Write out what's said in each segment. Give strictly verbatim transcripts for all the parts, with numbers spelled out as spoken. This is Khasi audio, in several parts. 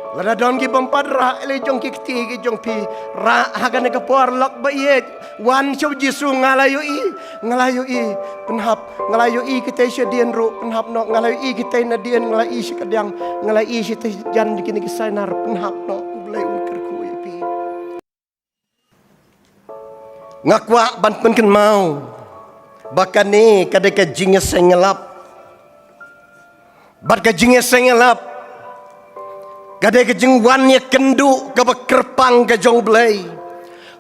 Lada don ki bym pat rah ïa la jong ki kti ki jong phi, rah ha kane ka por lok ba ïeit. Wan sha u Jisu. Nga la ïohi, nga la ïohi. Pynhap. Nga la ïohi kitai shadien ruh. Pynhap noh. Nga la ïohi kitai nadien. Nga la ïohi shi kadiang. Nga la ïohi shi tai jan kine ki sainar. Pynhap noh. U Blei un kyrkhu ïa phi. Nga kwah ban pynkynmaw ba kane ka dei ka jingïaseng ïalap. Bad ka jingïaseng ïalap ka dei ka jingwan ïakynduh kaba kyrpang ka jong U Blei.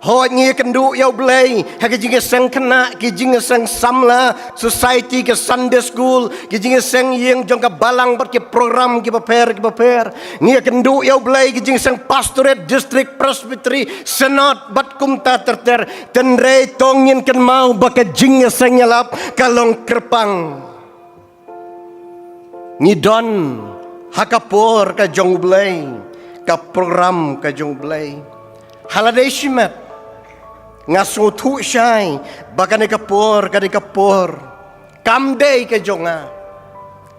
Hooid, ngi ïakynduh ïa U Blei ha ka jingïaseng khynnah, ki jingïaseng samla, society, ka Sunday school, ki jingïaseng ïing jong ka balang bad ki program kiba pher kiba pher. Ngi ïakynduh ïa U Blei ki jingïaseng pastorate, district, presbytery, synod bad kumta ter ter. Hynrei to ngin kynmaw ba ka jingïaseng ïalap ka long kyrpang. Ngi don ha ka por ka jong U Blei, ka program ka jong U Blei. Ha la dei shimet nga sngewthuh shai ba kane ka por ka dei ka por kam dei ka jong nga,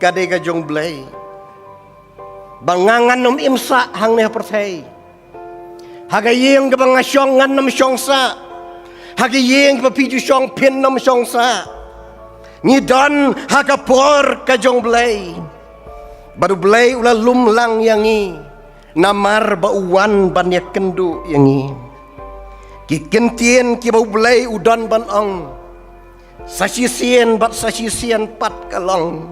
ka dei ka jong U Blei. Ba nga ngan ym im sah hangne ha pyrthei. Ha ka ïing kaba nga shong ngan ym shong sah. Ha ka ïing kaba phi ju shong phin ym shong sah. Ngi don ha ka por ka jong U Blei. Bad U Blei u la lum lang ïa ngi namar ba u wan ban ïakynduh ïa ngi. Ki kyntien kiba U Blei u don ban ong. Sa shisien bad sa shisien pat ka long,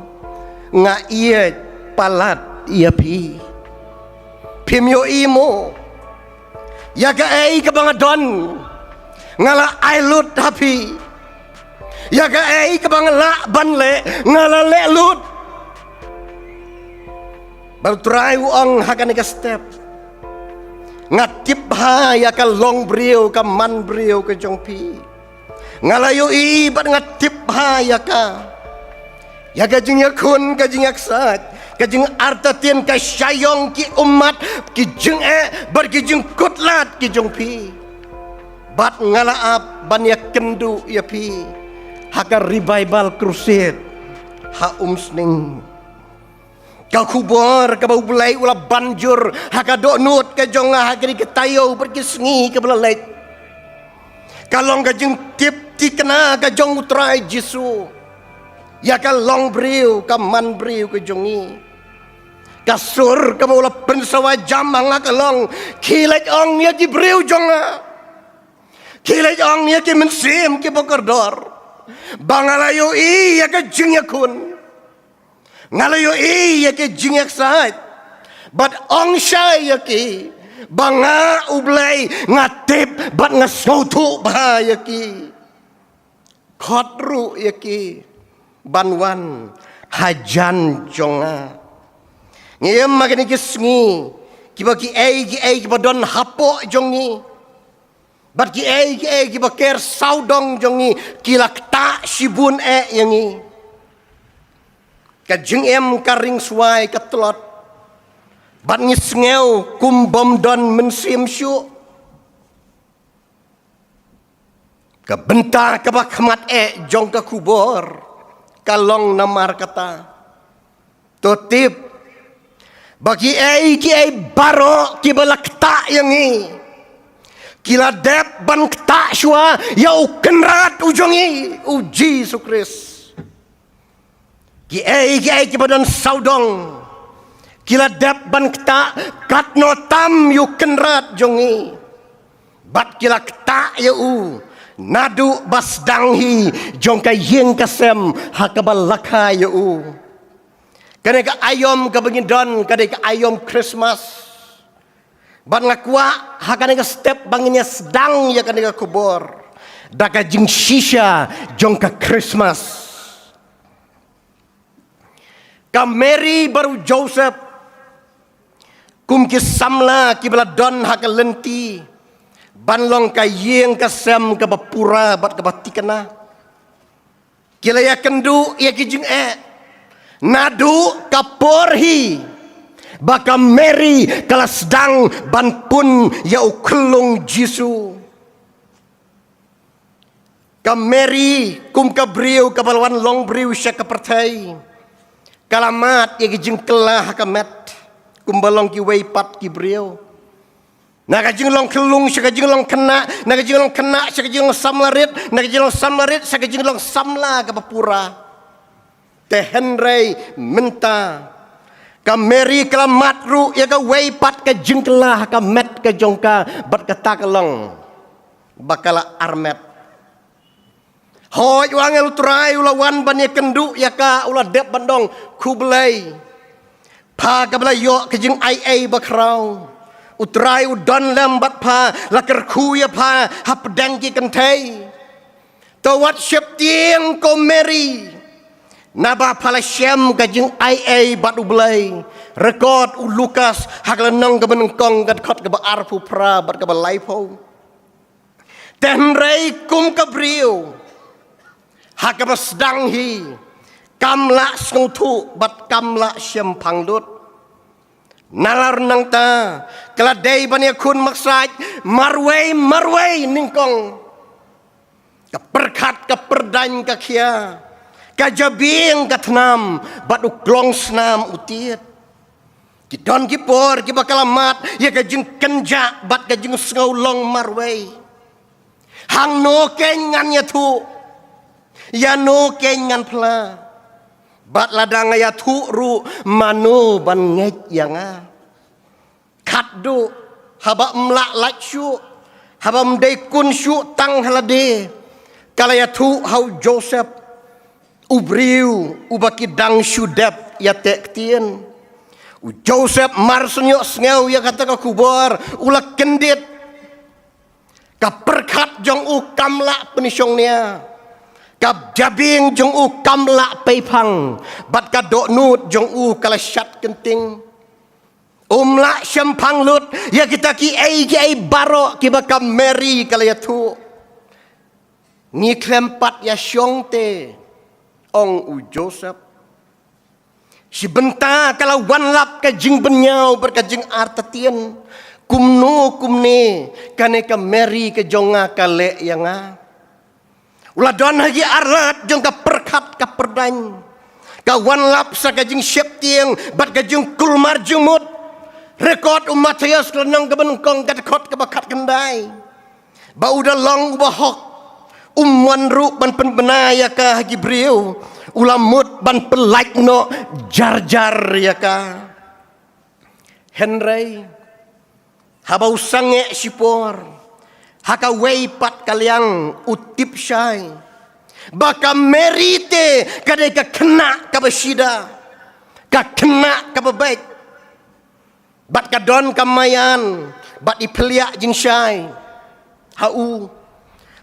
nga ïeit palat ïa phi. Phim ïohi mo ïa kaei kaba nga don nga la ai lut ha phi. Ïa kaei kaba nga lah ban leh nga la leh lut. Bad U Trai u ong ha kane ka step, nga tip bha ïa ka long briew ka man briew ka jong phi. Nga la ïohi bad nga tip bha ïa ka, ïa ka jingïakhun, ka jingïaksaid, ka jingartatien, ka shah ïong ki ummat, ki jingeh bad ki jingkutlad ki jong phi. Bad nga la ap ban ïakynduh ïa phi ha ka revival crusade ha Umsning. Ka khubor kaba U Blei u la ban jur ha ka dohnud ka jong nga ha kine ki taïew bad ki sngi kiba la leit, ka long ka jingtip thikna ka jong U Trai Jisu ïa ka long briew ka man briew ka jong ngi. Ka sur kaba u la pynsawa jam ha nga ka long, khie leit ong ïa ki briew jong nga, khie leit ong ïa ki mynsiem kiba kordor ba nga la ïohi ïa ka jingïakhun. Nga la ïohi ïa ka jingïaksaid bad ong shai ïa ki ba nga U Blei nga tip bad nga sngewthuh bha ïa ki. Khot ruh ïa ki ban wan hajan jong nga. Ngi im ha kine ki sngi kiba kiei kiei kiba don hapoh jong ngi bad kiei kiei kiba ker sawdong jong ngi ki la ktah shibun eh ïa ngi. Ka jingim ka ring swai ka tlot bad ngi sngew kum bym don mynsiem shuh. Ka bynta kaba khmat eh jong ka khubor ka long namar kata. To tip ba kiei kiei baroh kiba la ktah ïa ngi ki la dep ban ktah shuwa ïa U Kynrad u jong ngi, U Jisu Khrist. Kiei kiei kiba don sawdong ki la dep ban ktah katno tam ïa U Kynrad jong ngi. Bad ki la ktah ïa u naduh ba sdang hi jong ka ïing ka sem ha kaba la kha ïa u. Kane ka aïom kaba ngi don ka dei ka aïom Khristmas. Bad nga kwah ha kane ka step ba ngin ïa sdang ïa kane ka khubor da ka jingshisha jong ka Khristmas. Ka Mary bad u Joseph kum ki samla kiba la don ha ka lynti ban long ka ïing ka sem kaba pura bad kaba thikna, ki la ïakynduh ïa ki jingeh naduh ka por hi ba ka Mary ka la sdang ban pun ïa u khyllung Jisu. Ka Mary kum ka briew kaba la wan long briew sha ka pyrthei, ka la mad ïa ki jingkylla ha ka met. kumba long kiwei pat ki briew. Na ka jinglong khyllung sha ka jinglong khynnah, na ka jinglong khynnah sha ka jinglong samla rit, na ka jinglong samla rit sha ka jinglong samla kaba pura. Te hynrei mynta ka Mary ka la mad ruh ïa kawei pat ka jingkylla ha ka met ka jong ka, bad kata ka long ba ka la armet. Hooid, u angel U Trai u la wan ban ïakynduh ïa ka, u la dep ban ong, khublei pha kaba la ïoh ka jingai ei bakhraw. U Trai u don lem bad pha, la kyrkhu ïa pha hapdeng ki kynthei. To wat sheptieng ko Mary, naba pha la shem ka jingai ei bad U Blei. Record u Lukas ha ka lynnong kaba nyngkong ka dkhot kaba arphew phra bad kaba laiphew. Te hynrei kum ka briew ha kaba sdang hi, kam lah sngewthuh bad kam lah shemphang lut. Nalor nangta ka la dei ban ïakhun maksad marwei marwei nyngkong. Ka pyrkhat ka pyrdaiñ ka khia, ka jabieng ka thnam, bad u klong snam u tied. Ki don ki por kiba ka la mad ïa ka jingkynjah bad ka jingsngew long marwei. Hangno keiñ ngan ïathuh? Ïano keiñ ngan phla? Bad lada nga ïathuh ruh, mano ban ngeit ïa nga? Khatduh haba ym lah lait shuh, haba ym dei khun shuh tang ha lade, ka la ïathuh ha u Joseph, u briew uba ki dang shu dep ïateh ktien. U Joseph mar shu ïohsngew ïa kata ka khubor, u la kyndit. Ka pyrkhat jong u kam lah pynshong nia, ka jabieng jong u kam lah peiphang, bad ka dohnud jong u ka la shat kynting. Um lah shemphang lut ïa kita kiei kiei baroh kiba ka Mary ka la ïathuh. Ngi khlem pat ïashong te, ong u Joseph. Shi bynta ka la wanlap ka jingbynñiaw bad ka jingartatien. Kumno kumne kane ka Mary ka jong nga ka leh ïa nga? U la don ha ki arngut jong ka pyrkhat ka pyrdaiñ. Ka wanlap sa ka jingsheptieng bad ka jingkulmar jingmut. Record u Mathaios ka lynnong kaba nyngkong ka dkhot kaba khatkhyndai. Ba u da long uba hok, um mon ruh ban pynbna ïa ka ha ki briew, u la mut ban pyllait noh jar jar ïa ka. Hynrei haba u sangeh shipor, ha kawei pat ka liang u tip shai ba ka Mary te ka dei ka khynnah kaba shida, ka khynnah kaba beit. Bad ka don ka maïan bad i phylliew jingshai ha u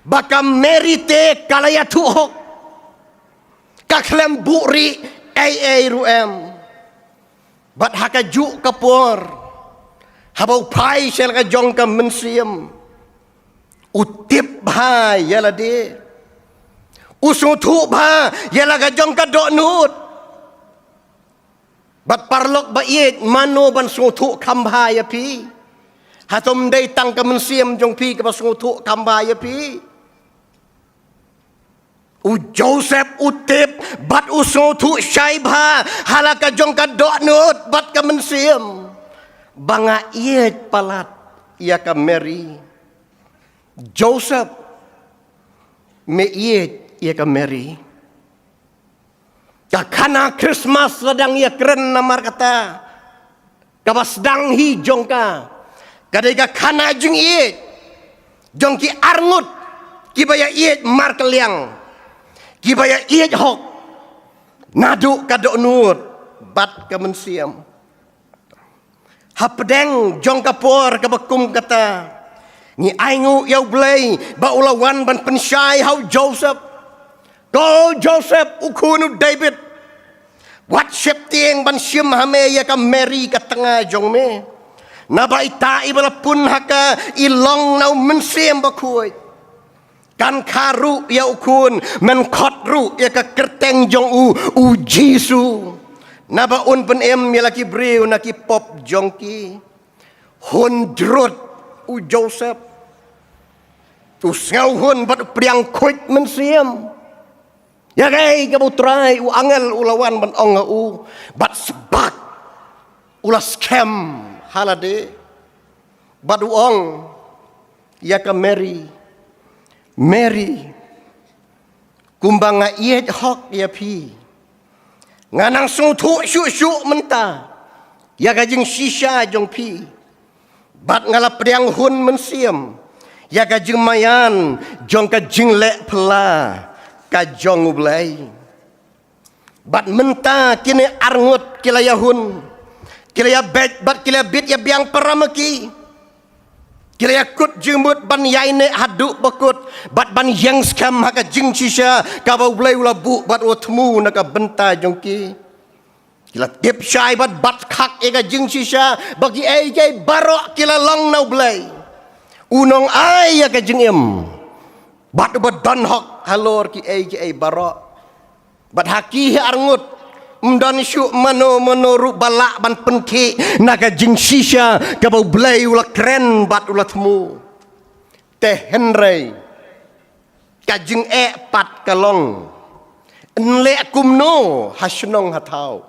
ba ka Mary te ka la ïathuh hok, ka khlem buhrieh ei ei ruh em. Bad ha kajuh ka por, haba u phai sha la ka jong ka mynsiem, u tip bha ïa lade, u sngewthuh bha ïa la ka jong ka dohnud. Bad paralok ba ïeit, mano ban sngewthuh kham bha ïa phi? Hato ym dei tang ka mynsiem jong phi kaba sngewthuh kham bha ïa phi? U Joseph u tip bad u sngewthuh shai bha ha la ka jong ka dohnud bad ka mynsiem ba nga ïeit palat ïa ka Mary. Joseph, me ïeit ïa ka Mary? Ka khana Christmas la dang ïakren namar kata kaba sdang hi jong ka, ka dei ka khana jingïeit jong ki arngut kiba ïa ïeit markylliang, kiba ïa ïeit hok naduh ka dohnud bad ka mynsiem. Hapdeng jong ka por kaba kum kata, ngi ainguh ïa U Blei ba u la wan ban pynshai ha u Joseph. Ko Joseph, u khun u David, wat sheptieng ban shim ha me ïa ka Mary ka tnga jong me, naba ita iba la pun ha ka i long na U Mynsiem Bakhuid. Kan kha ruh ïa u khun, men khot ruh ïa ka kyrteng jong u, U Jisu, naba un pynim ïa la ki briew na ki pop jong ki. Hun jrut u Joseph, u sngewhun bad u pdiang khuid mynsiem ïa kaei kaba U Trai, u angel u la wan ban ong ha u. Bad sbak u la skhem ha lade bad u ong ïa ka Mary, Mary, kumba nga ïeit hok ïa phi, nga nang sngewthuh shuh shuh mynta ïa ka jingshisha jong phi, bad nga la pdiang hun mynsiem ïa ka jingmaïan jong ka jingleh phylla ka jong U Blei. Bad mynta kine arngut ki la ïahun, ki la ïabeit bad ki la ïabit ïabiang para ma ki. Ki la ïakut jingmut ban ïaineh haduh ba kut bad ban ïeng skhem ha ka jingshisha kaba U Blei u la buh bad u la thmu na ka bynta jong ki. Ki la tip shai bad bat khak ïa ka jingshisha ba kiei kiei baroh ki la long na U Blei. U nongai ïa ka jingim bad uba don hok halor kiei kiei baroh. Bad ha ki hi arngut ym don shuh mano mano ruh ba lah ban pynkhih na ka jingshisha kaba U Blei u la kren bad u la thmu. Te hynrei ka jingeh pat ka long, yn leh kumno ha shnong ha thaw,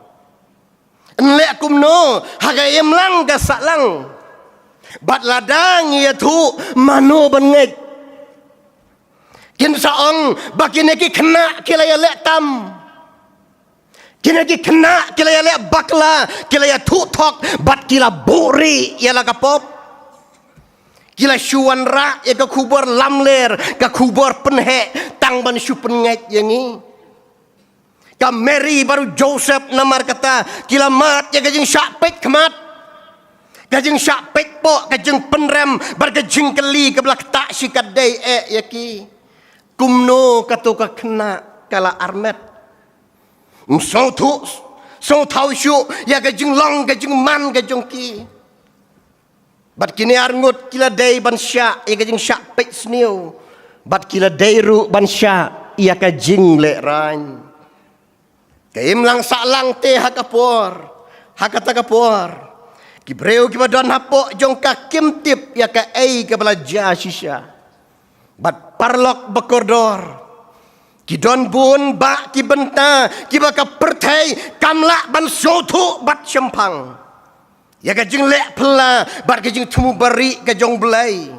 yn leh kumno ha ka imlang ka sahlang. Bad lada ngi ïathuh mano ban ngeit, kin sa ong ba kine ki khynnah ki la ïaleh tam. Kine ki khynnah ki la ïaleh bakla, ki la ïathuh thok bad ki la buhrieh ïa la ka pop. Ki la shu wanrah ïa ka khubor lamler, ka khubor pynheh tang ban shu pynngeit ïa ngi. Ka Mary bad u Joseph namar kata ki la mad ïa ka jingshah peit khmat, ka jingshah peit poh, ka jingpynrem bad ka jingkylli kaba la ktah shi katdei eh ïa ki. Kumno kato ka khynnah ka la armet? Ym sngewthuh, sngewthuh shuh ïa ka jinglong ka jingman ka jong ki. Bad kine arngut ki la dei ban shah ïa ka jingshah peit sniew bad ki la dei ruh ban shah ïa ka jinglehraiñ. Ka imlang sahlang te ha ka por, ha kata ka por, ki briew kiba don hapoh jong ka kim tip ïa kaei kaba la jia shisha. Bad paralok ba kordor, ki don bun bah ki bynta kiba ka pyrthei kam lah ban sngewthuh bad shemphang ïa ka jingleh phylla bad ka jingthmu barieh ka jong U Blei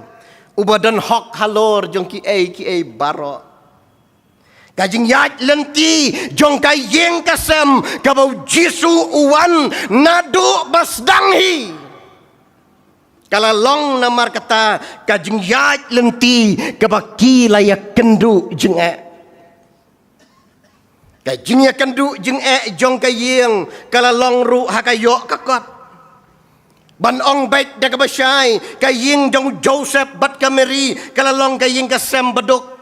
uba don hok halor jong kiei kiei baroh. Ka jingïaid lynti jong ka ïing ka sem kaba U Jisu u wan naduh ba sdang hi, ka la long namar kata ka jingïaid lynti kaba ki la ïakynduh jingeh. Ka jingïakynduh jingeh jong ka ïing ka la long ruh ha ka ïoh ka kot. Ban ong beit da kaba shai, ka ïing jong u Joseph bad ka Mary ka la long ka ïing ka sem baduk.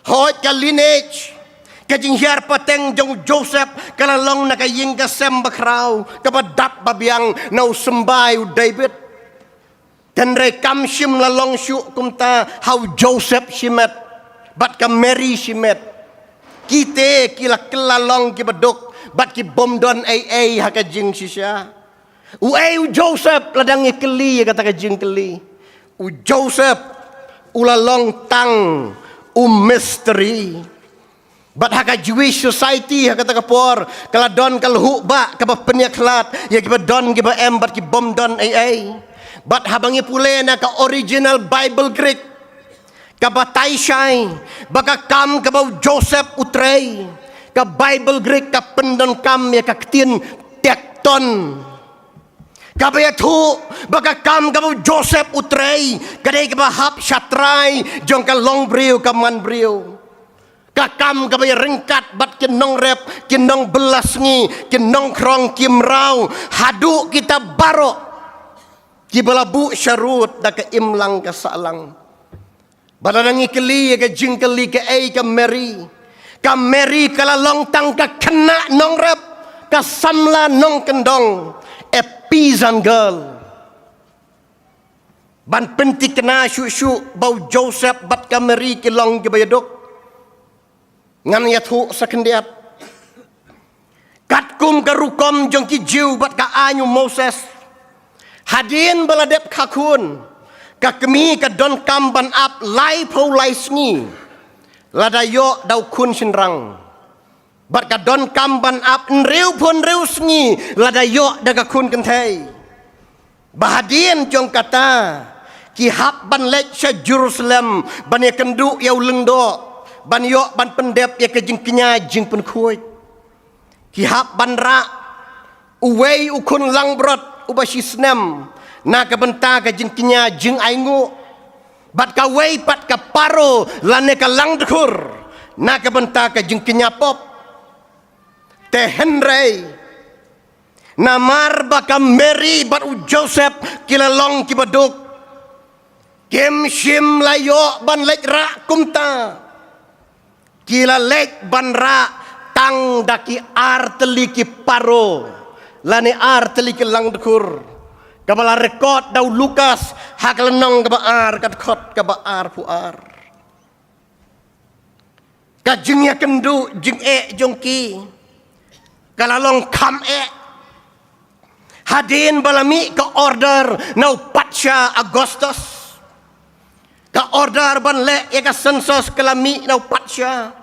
Hooid, ka lineage, ka jinghiar pateng jong u Joseph ka la long na ka ïing ka sem bakhraw kaba dap babiang na u symbai u David. Hynrei kam shym la long shuh kumta ha u Joseph shimet bad ka Mary shimet. Ki te ki la kylla long kiba duk bad ki bym don ei ei ha ka jingshisha. Uei u Joseph, lada ngi kylli ïa kata ka jingkylli? U Joseph u la long tang u mystery. Bad ha ka Jewish society ha kata ka por ka la don ka lhuh bah kaba pynïakhlad ïa kiba don kiba em bad ki bym don ei ei. Bad haba ngi pule na ka original Bible Greek, ka batai shai ba ka kam kaba u Joseph u trei, ka Bible Greek ka pyndonkam ïa ka ktien tekton. Kaba ïathuh ba ka kam kaba u Joseph u trei ka dei kaba hap sha trai jong ka longbriew ka manbriew. Ka kam kaba ïaryngkat bad ki nongrep, ki nongbylla sngi, ki nongkhrong, ki mraw, haduh kita baroh kiba la buh sharud da ka imlang ka sahlang. Bad lada ngi kylli ïa ka jingkylli, kaei ka Mary? Ka Mary ka la long tang ka khynnah nongrep, ka samla nongkyndong, a peasant girl. Ban pynthikna shuh shuh ba u Joseph bad ka Mary ki long kiba ïaduk, ngan ïathuh sa khyndiat. Katkum ka rukom jong ki Jiw bad ka aiñ u Moses, hadien ba la dep kha khun, ka kmie ka donkam ban ap laiphew lai sngi lada ïoh da u khun shynrang. Bad ka donkam ban ap hynriewphew hynriew sngi lada ïoh da ka khun kynthei. Ba hadien jong kata ki hap ban leit sha Jerusalem ban ïakynduh ïa u lyngdoh, ban ïoh ban pyndep ïa ka jingkñia jingpynkhuid. Ki hap ban rah uwei u khun langbrot uba shisnem na ka bynta ka jingkñia jingainguh, bad kawei pat ka paro lane ka langdkhur na ka bynta ka jingkñia pop. Te hynrei namar ba ka Mary bad u Joseph ki la long kiba duk, kim shym la ïoh ban leit rah kumta. Ki la leit ban rah tang da ki artylli ki paro lane artylli ki langdkhur, kaba la record da u Lukas ha ka lynnong kaba ar, ka dkhot kaba arphew ar. Ka jingïakynduh jingeh jong ki ka la long kham eh. Hadien ba la mih ka order na u patsha Augustus, ka order ban leh ïa ka census ka la mih na u patsha,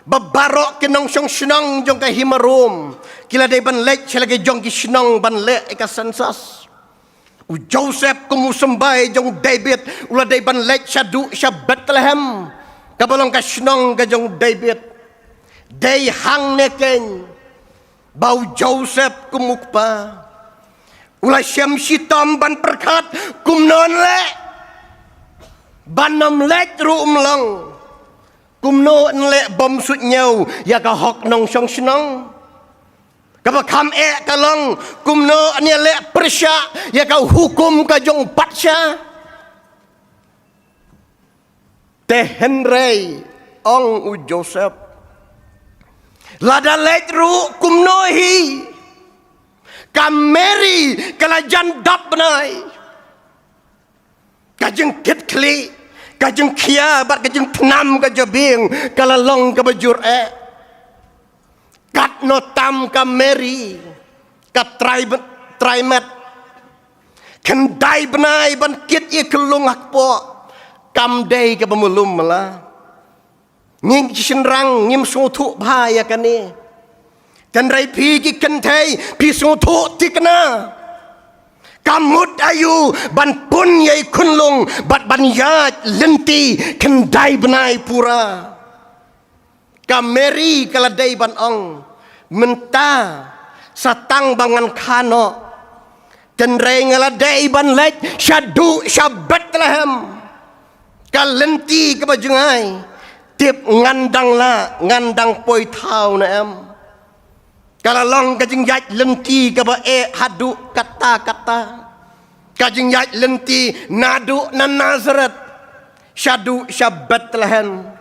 ba baroh ki nongshong shnong jong ka hima Rom ki la dei ban leit sha la ki jong ki shnong ban leh ïa ka census. U Joseph kum u symbai jong David u la dei ban leit shaduh sha Bethlehem, kaba long ka shnong ka jong David. Dei hangne keiñ ba u Joseph kum u kpa u la shem shitom ban pyrkhat kumno yn leh ban ym leit ruh ym long. Kumno yn leh bym suidñiew ïa ka hok nongshong shnong? Kaba kham eh ka long kumno yn ïaleh pyrshah ïa ka hukum ka jong u patsha. Te hynrei ong u Joseph, lada leit ruh kumno hi, ka Mary ka la jan dap bnai. Ka jingkitkhlieh, ka jingkhia bad ka jingthnam ka jabieng ka la long kaba jur eh. Katno tam ka Mary ka trai, trai met, khyndai bnai ban kit ïa ka lung ha kpoh, kam dei kaba mlum mala. Ngi ki shynrang ngim sngewthuh bha ïa kane. Hynrei phi ki kynthei phi sngewthuh thikna. Ka mut aïu ban pun ïa i khunlung bad ban ïaid lynti khyndai bnai pura. Ka Mary ka la dei ban ong, mynta sa tang ba ngan kha noh, hynrei nga la dei ban leit shaduh sha Bethlehem. Ka lynti kaba jngai, tip ngan dang lah, ngan dang poi thaw ne em. Ka la long ka jingïaid lynti kaba eh haduh katta katta. Ka jingïaid lynti naduh na Nazareth shaduh sha Bethlehem.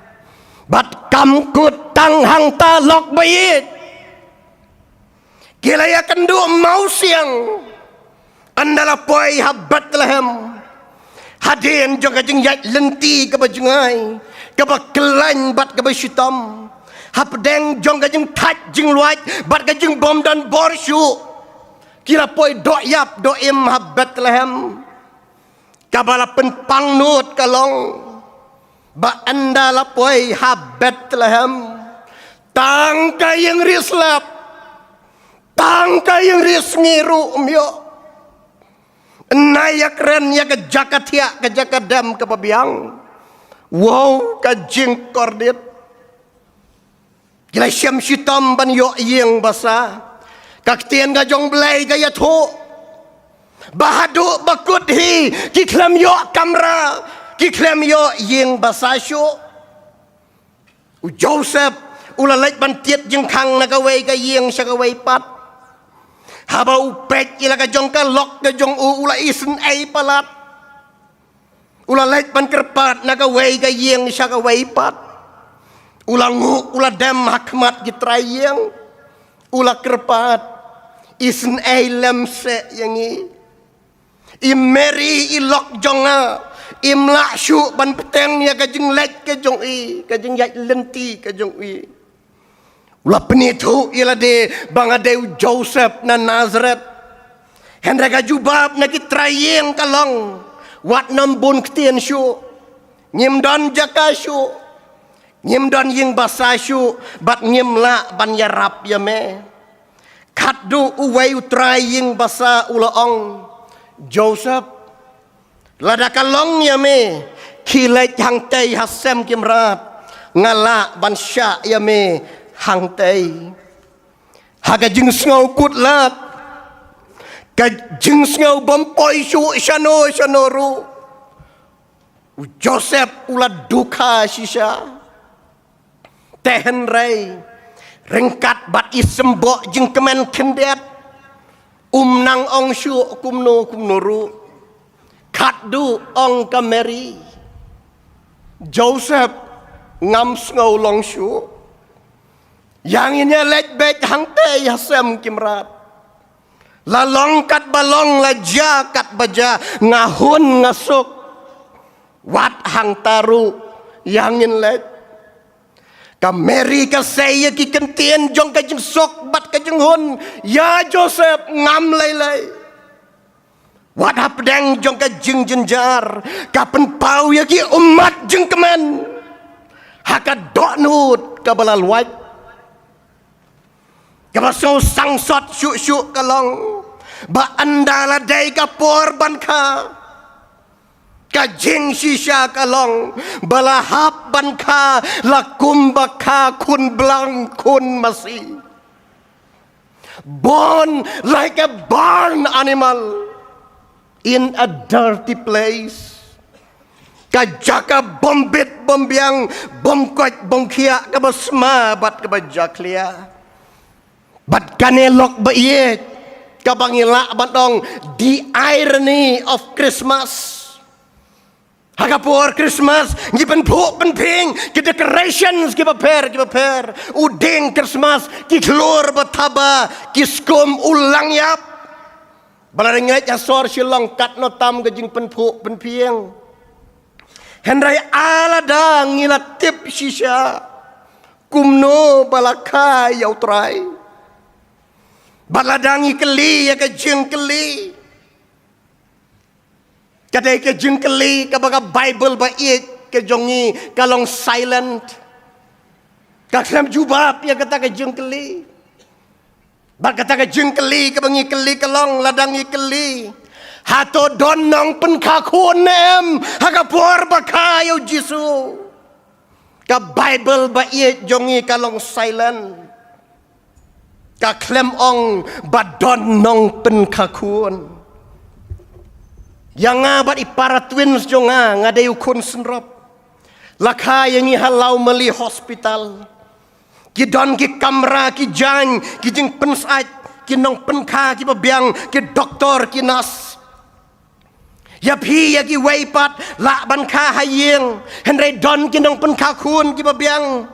Bad kam kut tang hangta lok ba ïeit. Ki la ïakynduh mawsiang ynda la poi ha Bethlehem. Hadien jong ka jingïaid lynti kaba jngai, kaba khlaiñ bad kaba shitom, hapdeng jong ka jingthait jingluid bad ka jingbym don bor shuh, ki la poi doh ïap doh im ha Bethlehem. Kaba la pynpang nud ka long ba ynda la poi ha Bethlehem, tang ka ïing ri slap, tang ka ïing ri sngi ruh ym ïoh. Ynda ïakren ïa ka jaka thiah ka jaka dem kaba biang, wow, ka jingkordit. Ki la shem shitom ban ïoh ïing basa. Ka ktien ka jong Blei ka ïathuh ba haduh ba kut hi ki khlem ïoh kamra, ki khlem ïoh ïing basa shuh. U Joseph u la leit ban tied jingkhang na kawei ka ïing sha kawei pat. Haba u peit ïa la ka jong ka lok ka jong u, u la isynei palat. U la leit ban kyrpad na kawei ka ïing sha kawei pat. U la nguh, u la dem ha khmat ki trai ïing. U la kyrpad, isynei lem seh ïa ngi. I Mary i lok jong nga im lah shuh ban bteng ïa ka jingleit ka jong i, ka jingïaid lynti ka jong i. U la pynithuh ïa lade ba nga dei u Joseph na Nazareth. Hynrei ka jubab na ki trai ïing ka long, wat nym bun ktien shuh. Ngim don jaka shuh. Ngim don ïing basa shuh, bad ngim lah ban ïarap ïa me. Khatduh uwei u trai ïing basa u la ong, Joseph, lada ka long ïa me, khie leit hangtei ha sem ki mrad, nga lah ban shah ïa me hangtei. Ha ka jingsngew kut lad, ka jingsngew bym poi shuh shano shano ruh, u Joseph u la dukha shisha. Te hynrei, ryngkat bad i symboh jingkmen khyndiat, um nang ong shuh kumno kumno ruh. Khatduh ong ka Mary, Joseph, ngam sngew long shuh. Ïa ngin ïa leit beit hangtei ha sem ki mrad. La long katba long, la jia katba jia, nga hun nga suk. Wat hangta ruh ïa ngin leit. Ka Mary ka sei ïa ki kyntien jong ka jingsuk bad ka jinghun, ïa Joseph ngam lei lei. Wat hapdeng jong ka jingjynjar, ka pynpaw ïa ki ummat jingkmen ha ka dohnud kaba la lwait. Kaba sngew sangsot shuh shuh ka long ba ynda la dei ka por ban kha, ka jingshisha ka long ba la hap ban kha, la kum ba kha khun blang khun masi. Born like a barn animal in a dirty place. Ka jaka bym bit bym biang, bym koit bym khiah, kaba sma bad kaba jakhlia. Bad kane lok ba ïeit, kaba ngi lah ban ong, the irony of Christmas. Ha ka por Christmas, ngi pynphuh pynphieng ki decorations kiba pher kiba pher. U dieng Christmas, ki khlur ba thaba, ki skum u lang ïap. Ba la ngeit ha sor Shillong katno tam ka jingpynphuh pynphieng. Hynrei lada ngi la tip shisha kumno ba la kha ïa u Trai. Bad lada ngi kylli ïa ka jingkylli, ka dei ka jingkylli kaba ka Baibl ba ïeit ka jong ngi ka long silent. Ka khlem jubab ïa kata ka jingkylli. Bad kata ka jingkylli kaba ngi kylli ka long, lada ngi kylli, hato don nongpynkha khun ne em ha ka por ba kha ïa u Jisu? Ka Baibl ba ïeit jong ngi ka long silent. Ka khlem ong ba don nongpynkha khun. Ïa nga bad i para twins jong nga, nga dei u khun synrop. La kha ïa ngi ha Lawmali Hospital. Ki don ki kamra, ki jaiñ, ki jingpynsait, ki nongpynkha kiba biang, ki doktor, ki nurse. Ïa phi ïa kiwei pat lah ban kha ha ïing, hynrei don ki nongpynkha khun kiba biang.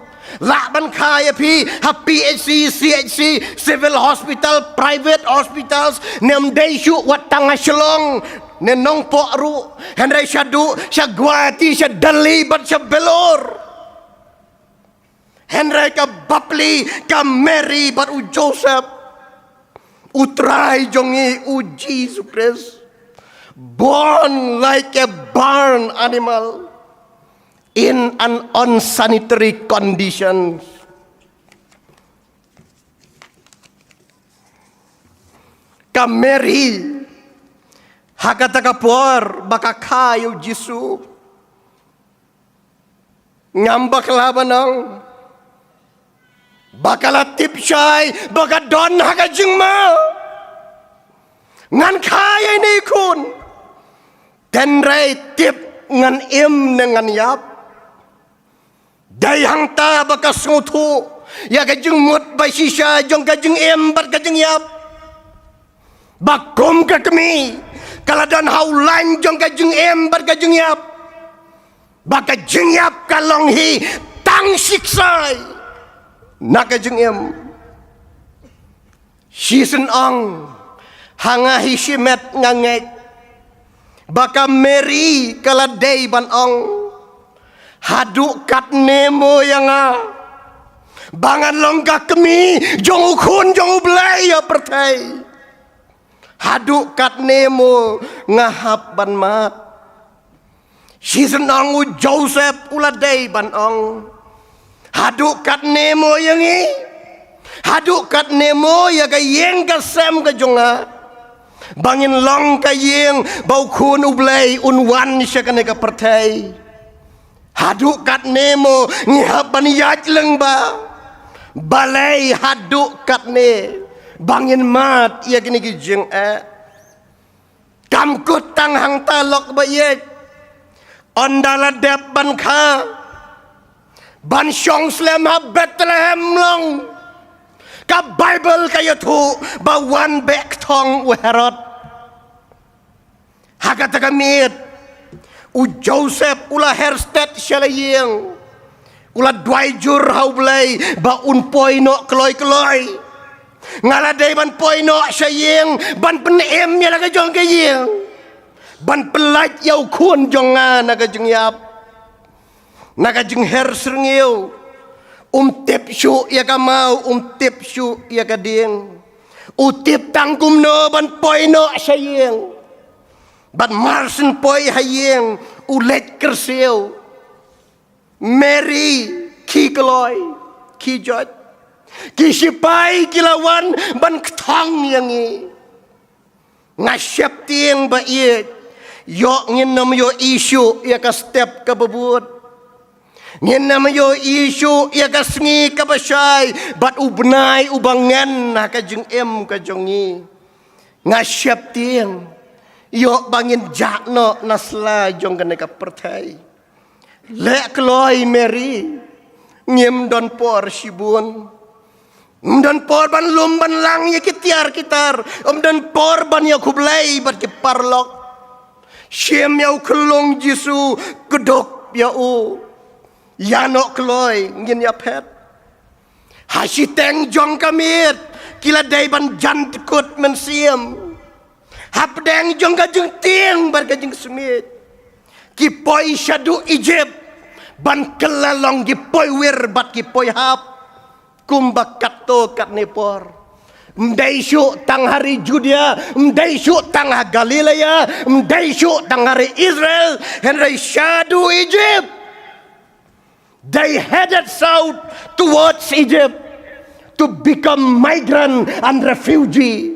Lah ban kha ïa phi ha P H C, C H C, civil hospital, private hospitals, ne ym dei shuh wat tang ha Shillong ne Nongpoh ruh, hynrei shaduh sha Guwahati, sha Delhi bad sha Vellore. Hynrei ka bapli, ka Mary bad u Joseph, u Trai jong ngi u Jisu Khrist, born like a barn animal in an unsanitary condition. Ka Mary, ha kata ka por ba ka kha ïa u Jisu, ngam bakla ban ong ba ka la tip shai ba ka don ha ka jingma. Ngan kha ïa ine i khun. Hynrei tip ngan im ne ngan ïap. Dei hangta ba ka sngewthuh ïa ka jingmut ba shisha jong ka jingim bad ka jingïap. Ba kum ka kmie ka la don ha u lain jong ka jingim bad ka jingïap. Ba ka jingïap ka long hi tang shi ksai na ka jingim. Shisien ong, ha nga hi shimet nga ngeit ba ka Mary ka la dei ban ong, haduh katne mo ïa nga ba ngan long ka kmie jong u Khun jong U Blei ïa pyrthei? Haduh katne mo nga hap ban mad? Shisien ong u Joseph u la dei ban ong, Haduh katne mo ïa ngi? Haduh katne mo ïa ka ïing ka sem ka jong nga, ba ngin long ka ïing ba u Khun u Blei un wan sha kane ka pyrthei? Haduh katne mo ngi hap ban ïaid lyngba? Balei haduh katne ba ngin mad ïa kine ki jingeh? Kam kut tang hangta lok ba ïeit. Ynda la dep ban kha, ban shong slem ha Bethlehem long, ka Baibl ka ïathuh ba wan beh kthong u Herod. Ha kata ka miet, u Joseph u la her stet sha la ïing. U la duwai jur ha U Blei ba un poi noh kloi kloi. Nga la dei ban poi noh sha ïing ban pynim ïa la ka jong ka ïing, ban pyllait ïa u khun jong nga na ka jingïap, na ka jingher syrngiew. Um tip shuh ïa ka maw, um tip shuh ïa ka dieng. U tip tang kumno ban poi noh sha ïing. Bad mar shen poi ha ïing, u leit kyrsiew. Mary, khie kloi, khie joit. Ki sipai ki la wan ban kthong ïa ngi. Nga sheptieng ba ïeit, ïoh ngin ym ïohi shuh ïa ka step kaba bud. Ngin ym ïohi shuh ïa ka sngi kaba shai bad u bnai uba ngen ha ka jingim ka jong ngi. Nga sheptieng, ïoh ba ngin jah noh na sla jong kane ka pyrthei. Leh kloi Mary, ngim don por shibun. Ym don por ban lum ban lang ïa ki tiar ki tar. Ym don por ban ïa khublei bad ki paralok. Shim ïa u khyllung Jisu, kdup ïa u. Ïa noh kloi, ngin ïa phet. Ha shiteng jong ka miet, ki la dei ban jan kut mynsiem. Hapdeng jong ka jingtieng bad ka jingsmiej, ki poi shaduh Egypt, ban kylla long ki poi wir bad ki poi hap. Kumba katto katne por. Ym dei shuh tang ha ri Judea, ym dei shuh tang ha Galilaia, ym dei shuh tang ha ri Israel, hynrei shaduh Egypt. They headed south towards Egypt to become migrant and refugee.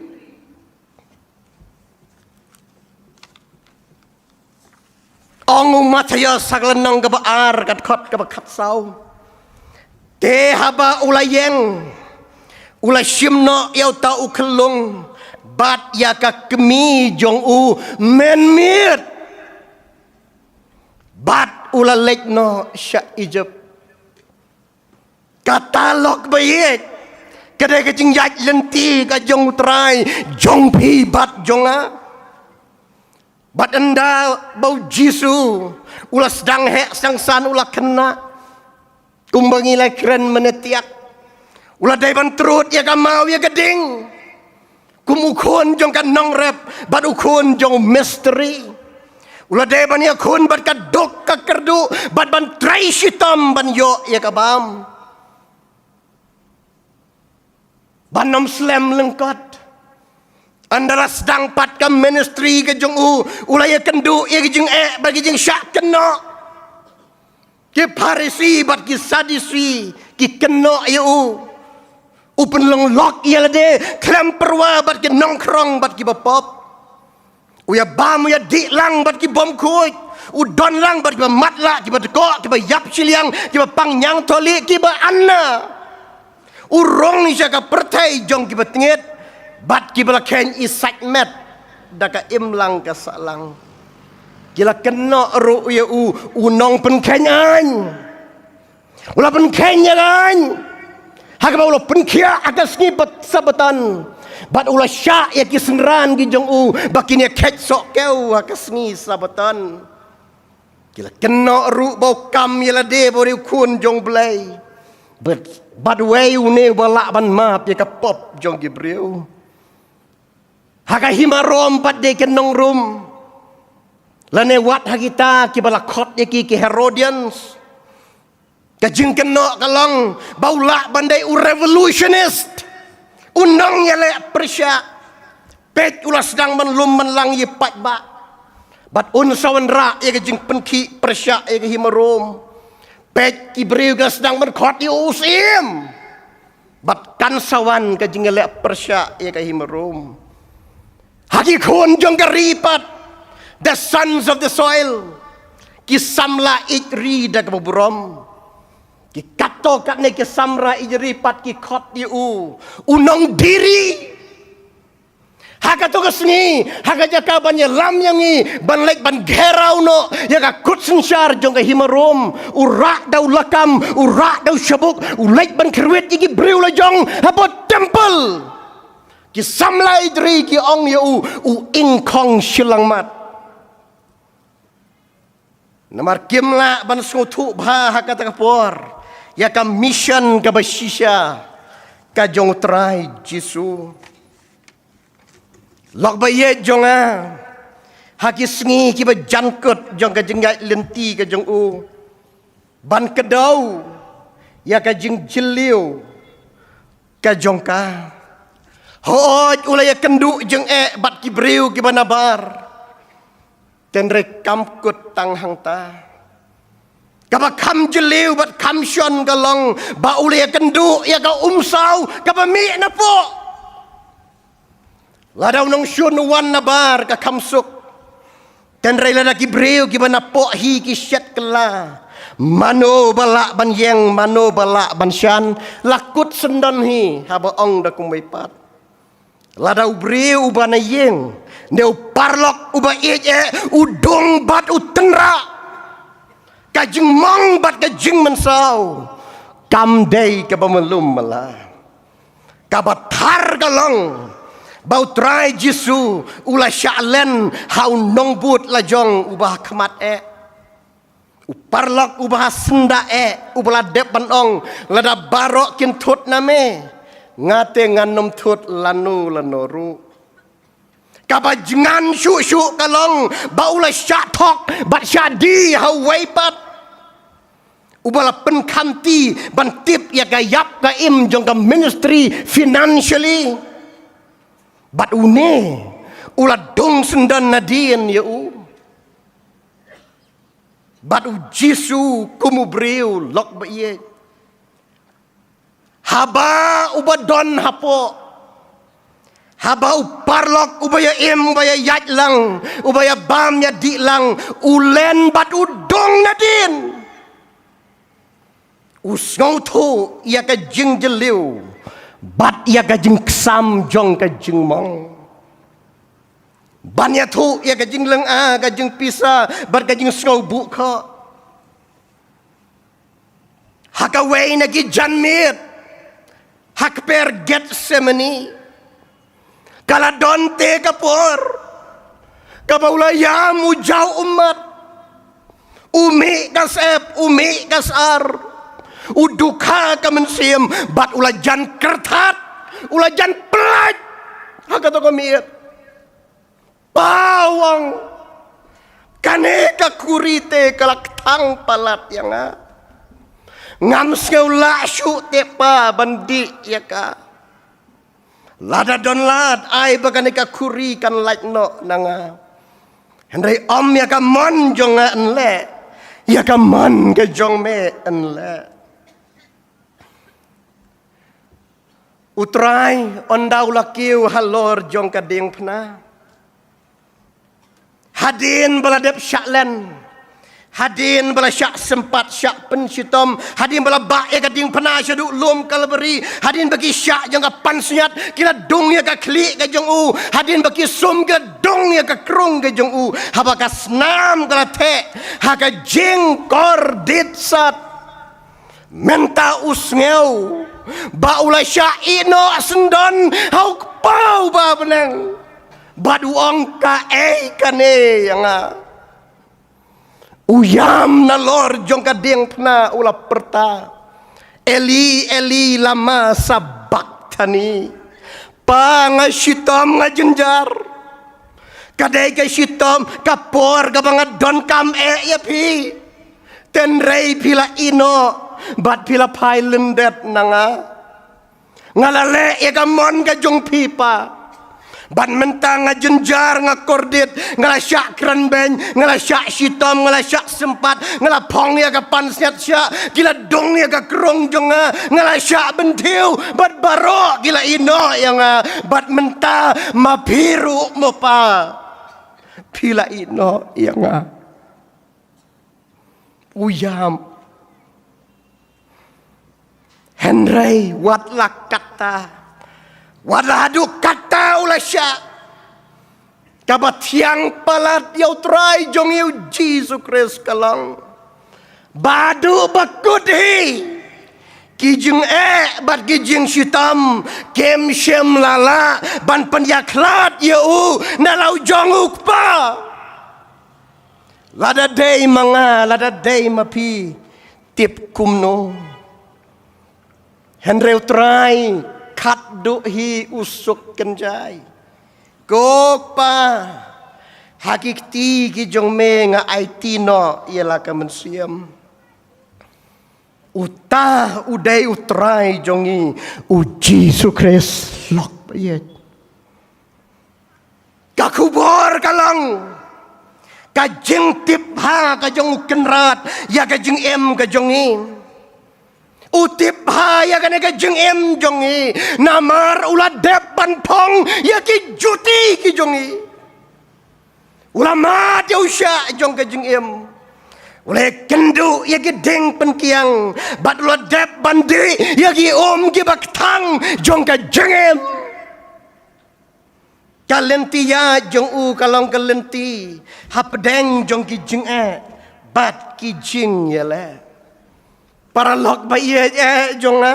Ong u Mathaios ha ka lynnong kaba ar, ka dkhot kaba khatsaw. Te haba u la ïeng, u la shim noh ïa uta u khyllung bad ïa ka kmie jong u mynmiet. Bad u la leit noh sha Egypt. Kata lok ba ïeit, ka dei ka jingïaid lynti ka jong U Trai, jong phi bad jong nga. Bad ynda ba u Jisu u la sdang heh sdang san, u la khynnah, kumba ngi la kren mynne tiak, u la dei ban trud ïa ka maw ïa ka ding. Kum u khun jong ka nongrep bad u khun jong u mistri. U la dei ban ïakhun bad ka duk ka kyrduh bad ban trei shitom ban ïoh ïa ka bam. Ban ym slem lyngkot. Ynda la sdang pat ka ministry ka jong u, u la ïakynduh ïa ki jingeh bad ki jingshah kynnoh. Ki Pharisi bad ki Sadusi ki kynnoh ïa u. U pynlong lok ïa lade khlem pyrwa bad ki nongkhrong bad kiba pop. U ïabam, u ïadih lang bad ki bym khuid. U don lang bad kiba matlah, kiba dkoh, kiba ïap shiliang, kiba pang ñiang tholi, kiba anna. U rung sha ka pyrthei jong kiba tngit bad kiba la kheiñ i sait met da ka imlang ka sahlang. Ki la kynnoh ruh ïa u, u nongpynkheiñ aiñ. U la pynkheiñ ïa ka aiñ ha kaba u la pynkhiah ha ka sngi Sabbaton. Bad u la shah ïa ki synran ki jong u ba kin ïakhet sohkew ha ka sngi Sabbaton. Ki la kynnoh ruh ba u kam ïa lade ba u dei u khun jong U Blei. Bad, bad uei une uba lah ban map ïa ka pop jong ki briew. Ha ka hima Rom pat dei ka nongrum. Lane wat ha kita kiba la khot ïa ki, ki Herodians. Ka jingkynnoh ka long ba u lah ban dei u revolutionist, u nongïaleh pyrshah. Peit, u la sdang ban lum ban lang ïa paidbah. Bad un sa wanrah ïa ka jingpynkhih pyrshah ïa ka hima Rom. Peit ki briew ki sdang ban khot ïa u syiem. Bad kan sa wan ka jingïaleh pyrshah ïa ka hima Rom. Ha ki khun jong ka ri pat, the sons of the soil, ki samla ïeit ri da kaba burom. Ki katto katne ki samla ïeit ri pat ki khot ïa u, u nongdie ri. Ha kato ka sngi, ha ka jaka ban ïalam ïa ngi, ban leit ban gheraw noh ïa ka kut synshar jong ka hima Rom, u rah da u lakam, u rah da u shabuk, u leit ban kyrwit ïa ki briew lajong hapoh temple. Ki samla ïeit ri ki ong ïa u, u ingkhong shilangmat. Namar kim lah ban sngewthuh bha ha kata ka por ïa ka mission kaba shisha ka jong u Trai Jisu. Lok ba ïeit jong nga, ha ki sngi kiba jankut jong ka jingïaid lynti ka jong u, ban kdew ïa ka jingjylliew ka jong ka. Hooid, u la ïakynduh jingeh bad ki briew kiba nabar. Hynrei kam kut tang hangta. Kaba kham jylliew bad kham shon ka long ba u la ïakynduh ïa ka umsaw kaba mih napoh. Lada u nongshun u wan nabar ka kham suk. Hynrei lada ki briew kiba napoh hi ki shet kylla, mano ba lah ban ïeng, mano ba lah ban shan? La kut syndon hi haba ong da kumwei pat. Lada u briew uba na ïing ne u paralok uba ïeit eh u dung bad u tynrah, ka jingmong bad ka jingmynsaw kam dei kaba malu mala. Kaba thar ka long ba u Trai Jisu u la shah len ha u nongbud lajong uba ha khmat eh. U paralok uba ha syndah eh uba la dep ban ong, lada baroh kin thut na me, nga te ngan ym thut lano lano ruh. Kaba jngan shuh shuh ka long ba u la shah thok bad shah die ha uwei pat uba la pynkhamti ban tip ïa ka ïap ka im jong ka ministry financially. Bad une u la dung syndon nadien ïa u. Bad u Jisu kum u briew lok ba ïeit. Haba uba don hapoh, haba u paralok uba ïa im, uba ïa ïaid lang, uba ïa bam ïa dih lang, u len bad u dung nadien. U sngewthuh ïa ka jingjylliew bad ïa ka jingksam jong ka jingmong. Ban ïathuh ïa ka jinglynga, ka jingpisa bad ka jingsngew buh khoh. Ha kawei na ki janmiet ha kper Gethsemane, ka la don te ka por kaba u la ïam u jaw ummat. U mih ka sep, u mih ka sar, u dukha ka mynsiem, bad u la jan kyrthat, u la jan pyllait ha kato ka miet. Pa, u ong, kane ka khuri te ka la kthang palat ïa nga. Ngam sngew lah shuh te Pa ban dih ïa ka. Lada don lad, ai ba kane ka khuri kan lait noh na nga. Hynrei ym ïa ka mon jong nga yn leh, ïa ka mon ka jong me yn leh. U Trai, ynda u la kiew halor jong ka diengphna, hadien ba la dep shah len, hadien ba la shah sympat, shah pynshitom, hadien ba la bah ïa ka diengphna shaduh lum Kalbari, hadien ba ki shah jong ka pansngiat ki la dung ïa ka khlieh ka jong u, hadien ba ki sum ki la dung ïa ka krung ka jong u, haba ka snam ka la theh ha ka jingkordit sat. Mynta u sngew ba u la shah ïehnoh syndon ha u Kpa uba ha bneng, bad u ong, kaei kane ïa nga? U ïam nalor jong ka diengphna, u la pyrta, Eli, Eli, lama sabakthani? Pa, nga shitom, nga jynjar. Ka dei ka shitom ka por kaba nga donkam eh ïa phi. Hynrei phi la ïehnoh bad phi la phai lyndet na nga. Nga la leh ïa ka mon ka jong phi, Pa. Bad mynta nga jynjar, nga kordit, nga la shah kren beiñ, nga la shah shitom, nga la shah sympat, nga la phong ïa ka pansngiat shah, ki la dung ïa ka krung jong nga, nga la shah bynthiew, bad baroh ki la ïehnoh ïa nga, bad mynta ma phi ruh mo Pa, phi la ïehnoh ïa nga. U ïam. Hynrei wat la katta, wat la haduh katta u la shah, kaba thiang palat ïa U Trai jong ngi U Jisu Khrist ka long ba haduh ba kut hi, ki jingeh bad ki jingshitom kim shym la lah ban pynïakhlad ïa u na la u jong u Kpa. Lada dei ma nga, lada dei ma phi, tip kumno. Hynrei U Trai khatduh hi u suk kynjai. Ko Kpa, ha ki kti ki jong me nga aiti noh ïa la ka mynsiem. Uta u dei U Trai jong ngi, U Jisu Khrist. Lok ba ïeit. Ka khubor ka long, ka jingtip bha ka jong U Kynrad ïa ka jingim ka jong ngi. U tip bha ïa kane ka jingim jong ngi, namar u la dep ban phong ïa ki juti ki jong ngi. U la mad ïa u shah jong ka jingim. U la kynduh ïa ki dieng pynkiang, bad u la dep ban dih ïa ki um kiba kthang jong ka jingim. Ka lynti ïaid jong u ka long ka lynti hapdeng jong ki jingeh bad ki jingïaleh. Paralok ba ïeit eh jong nga,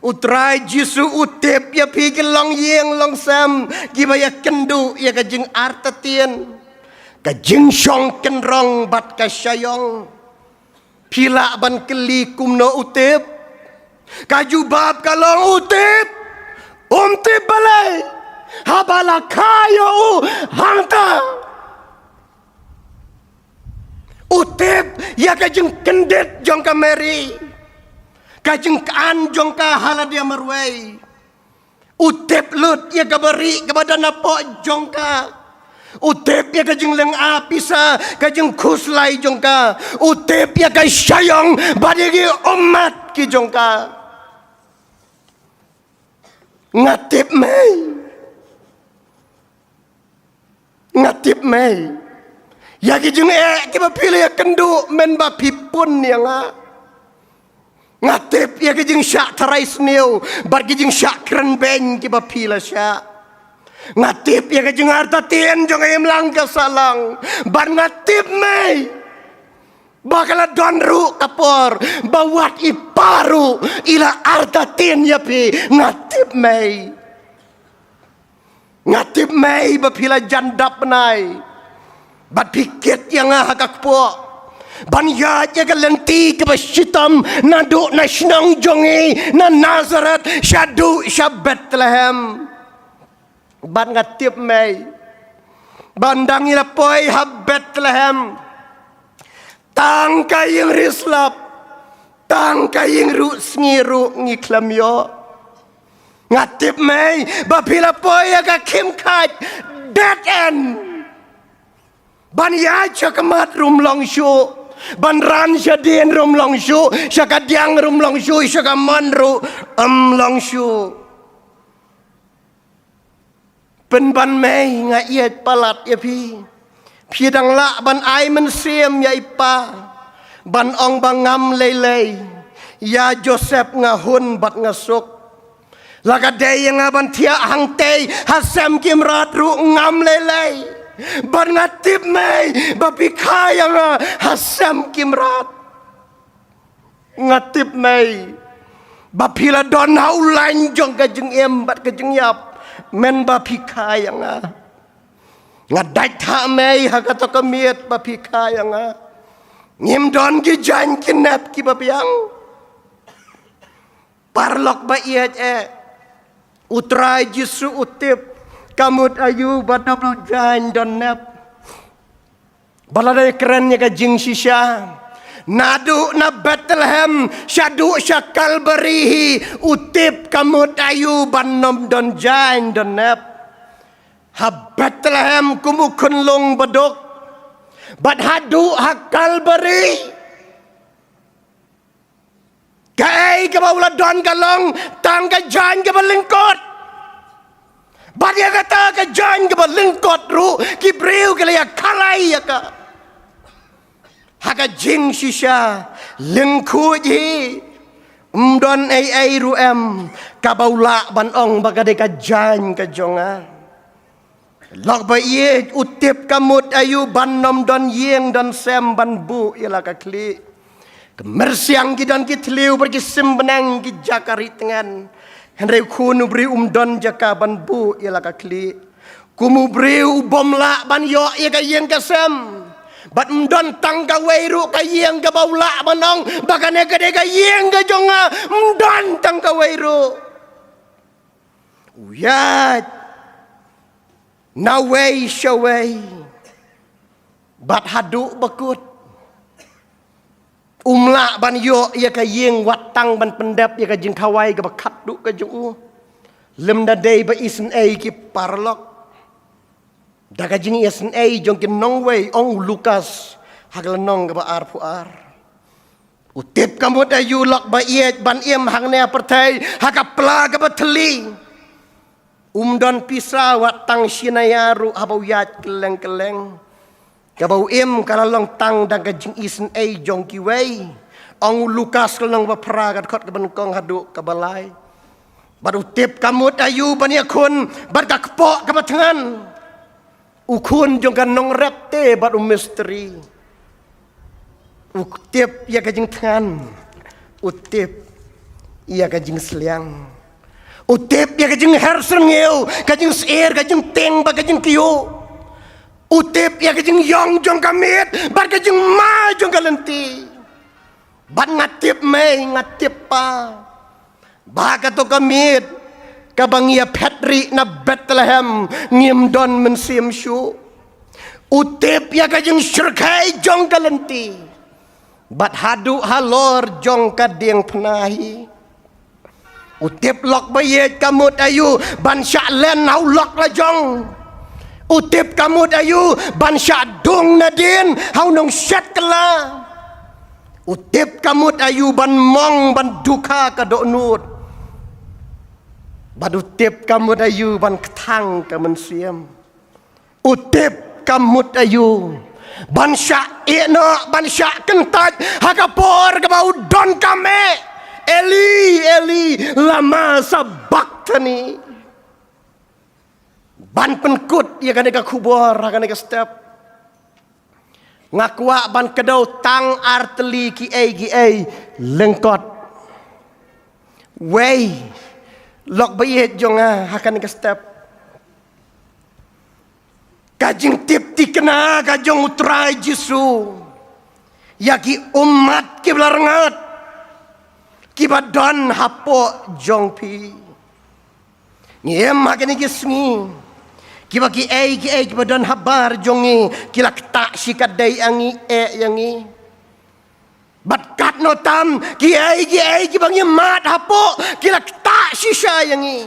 U Trai Jisu u tip ïa phi ki longïing longsem kiba ïakynduh ïa ka jingartatien, ka jingshong kynrong bad ka shaiong. Phi lah ban kylli kumno u tip. Ka jubab ka long u tip. Um tip balei, haba la kha ïa u hangta. U tip ïa ka jingkyndit jong ka Mary, ka jingkhan jong ka ha lade marwei. U tip lut ïa kaba rieh kaba don hapoh jong ka. U tip ïa ka jinglynga pisa, ka jingkhuslai jong ka. U tip ïa ka shaiong bad ïa ki ummat ki jong ka. Nga tip mei. Nga tip mei ïa ki jingeh kiba phi la ïakynduh mynba phi pun ïa nga. Nga tip ïa ki jingshah tharai sniew bad ki jingshah kren beiñ kiba phi la shah. Nga tip ïa ki jingartatien jong ka imlang ka sahlang. Bad nga tip mei ba ka la don ruh ka por ba wat i Pa ruh i la artatien ïa phi. Nga tip mei. Nga tip mei ba phi la jan dap bnai bad phi kit ïa nga ha ka kpoh ban ïaid ïa ka lynti kaba shitom naduh na shnong jong ngi na Nazareth shaduh sha Bethlehem. Bad nga tip mei ba ynda ngi la poi ha Bethlehem, tang ka ïing ri slap, tang ka ïing ruh sngi ruh ngi khlem ïoh. Nga tip mei ba phi la poi ïa ka khim khait dead end ban ïaid sha ka mat ruh ym long shuh, ban ran shadien ruh ym long shuh, sha ka diang ruh ym long shuh, sha ka mon ruh ym long shuh. Pynban mei, nga ïeit palat ïa phi. Phi dang lah ban ai mynsiem ïa i Pa ban ong ba ngam lei lei. Ïa Joseph nga hun bad nga suk. La ka dei ïa nga ban thiah hangtei ha sem ki mrad ruh ngam lei lei. Bad nga tip mei ba phi kha ïa nga ha sem ki mrad. Nga tip mei ba phi la don ha u lain jong ka jingim bad ka jingïap mynba phi kha ïa nga. Nga dait ha mei ha kato ka miet ba phi kha ïa nga. Ngim don ki jaiñ ki nep kiba biang. Paralok ba ïeit eh, U Trai Jisu u tip ka mut aïu ban ym don jaiñ don nep. Ba la dei kren ïa ka jingshisha, naduh na Bethlehem shaduh sha Kalbari hi, u tip ka mut aïu ban ym don jaiñ don nep. Ha Bethlehem kum u khunlung baduk, bad haduh ha Kalbari, kaei kaba u la don ka long tang ka jaiñ kaba lyngkot. Bad ïa kata ka jaiñ kaba lyngkot ruh ki briew ki la ïa khalai ïa ka. Ha ka jingshisha lyngkhuh hi, ym don ei ei ruh em kaba u lah ban ong ba ka dei ka jaiñ ka jong nga. Lok ba ïeit, u tip ka mut aïu ban ym don ïing don sem ban buh ïa la ka khlieh. Ka myrsiang ki don ki thliew bad ki sim bneng ki jaka ri tngen. Hynrei u khun u briew um don jaka ban buh ïa la ka khlieh. Kum u briew u bym lah ban ïoh ïa ka ïing ka sem, bad ym don tang kawei ruh ka ïing kaba u lah ban ong ba kane ka dei ka ïing ka jong nga, ym don tang kawei ruh. U ïaid nawei shawei, bad haduh ba kut um lah ban ïoh ïa ka ïing wat tang ban pyndep ïa ka jingkhawai kaba khatduh ka jong u. Lymda dei ba isynei ki paralok. Da ka jingisynei jong ki nongwei, ong u Lukas ha ka lynnong kaba arphew ar. U tip ka mut aïu lok ba ïeit ban im hangne ha pyrthei ha ka pla kaba thylli. Um don pisa wat tang shi naya ruh haba u ïaid kylleng kylleng. Kaba u im ka la long tang da ka jingisynei jong kiwei. Ong u Lukas ka lynnong ba phra ka dkhot kaba nyngkong haduh kaba lai. Bad u tip ka mut aïu ban ïakhun bad ka kpoh kaba thngan. U khun jong ka nongrep te bad u mistri. U tip ïa ka jingthngan. U tip ïa ka jingsliang. U tip ïa ka jingher syrngiew, ka jingsheptieng, ka jingtieng bad ka jingkyiuh. U tip ïa ka jingïong jong ka miet bad ka jingma jong ka lynti. Bad nga tip mei, nga tip pa, ba kato ka miet kaba ngi ïa phet rieh na Bethlehem ngim don mynsiem shuh. U tip ïa ka jingshyrkhei jong ka lynti bad haduh halor jong ka diengphna hi. U tip lok ba ïeit ka mut aïu ban shah len ha u lok la jong. U tip ka mut aïu ban shah dung nadien ha u nongshet kylla. U tip ka mut aïu ban mong ban dukha ka dohnud. Bad u tip ka mut aïu ban kthang ka mynsiem. U tip ka mut aïu ban shah ïehnoh, ban shah kyntait ha ka por kaba u donkam eh, Eli, Eli, lama sabakthani. Ban pynkut ïa kane ka khubor ha kane ka step, nga kwah ban kdew tang artylli kiei kiei lyngkot. Wei, lok ba ïeit jong nga ha kane ka step, ka jingtip thikna ka jong u Trai Jisu ïa ki ummat kiba la rngat kiba don hapoh jong phi. Ngi im ha kine ki sngi kiba kiei kiei kiba don habar jong ngi ki la ktah shikatdei ïa ngi, eh ïa ngi. Bad katno tam kiei kiei kiba ngi mad hapoh ki la ktah shisha ïa ngi.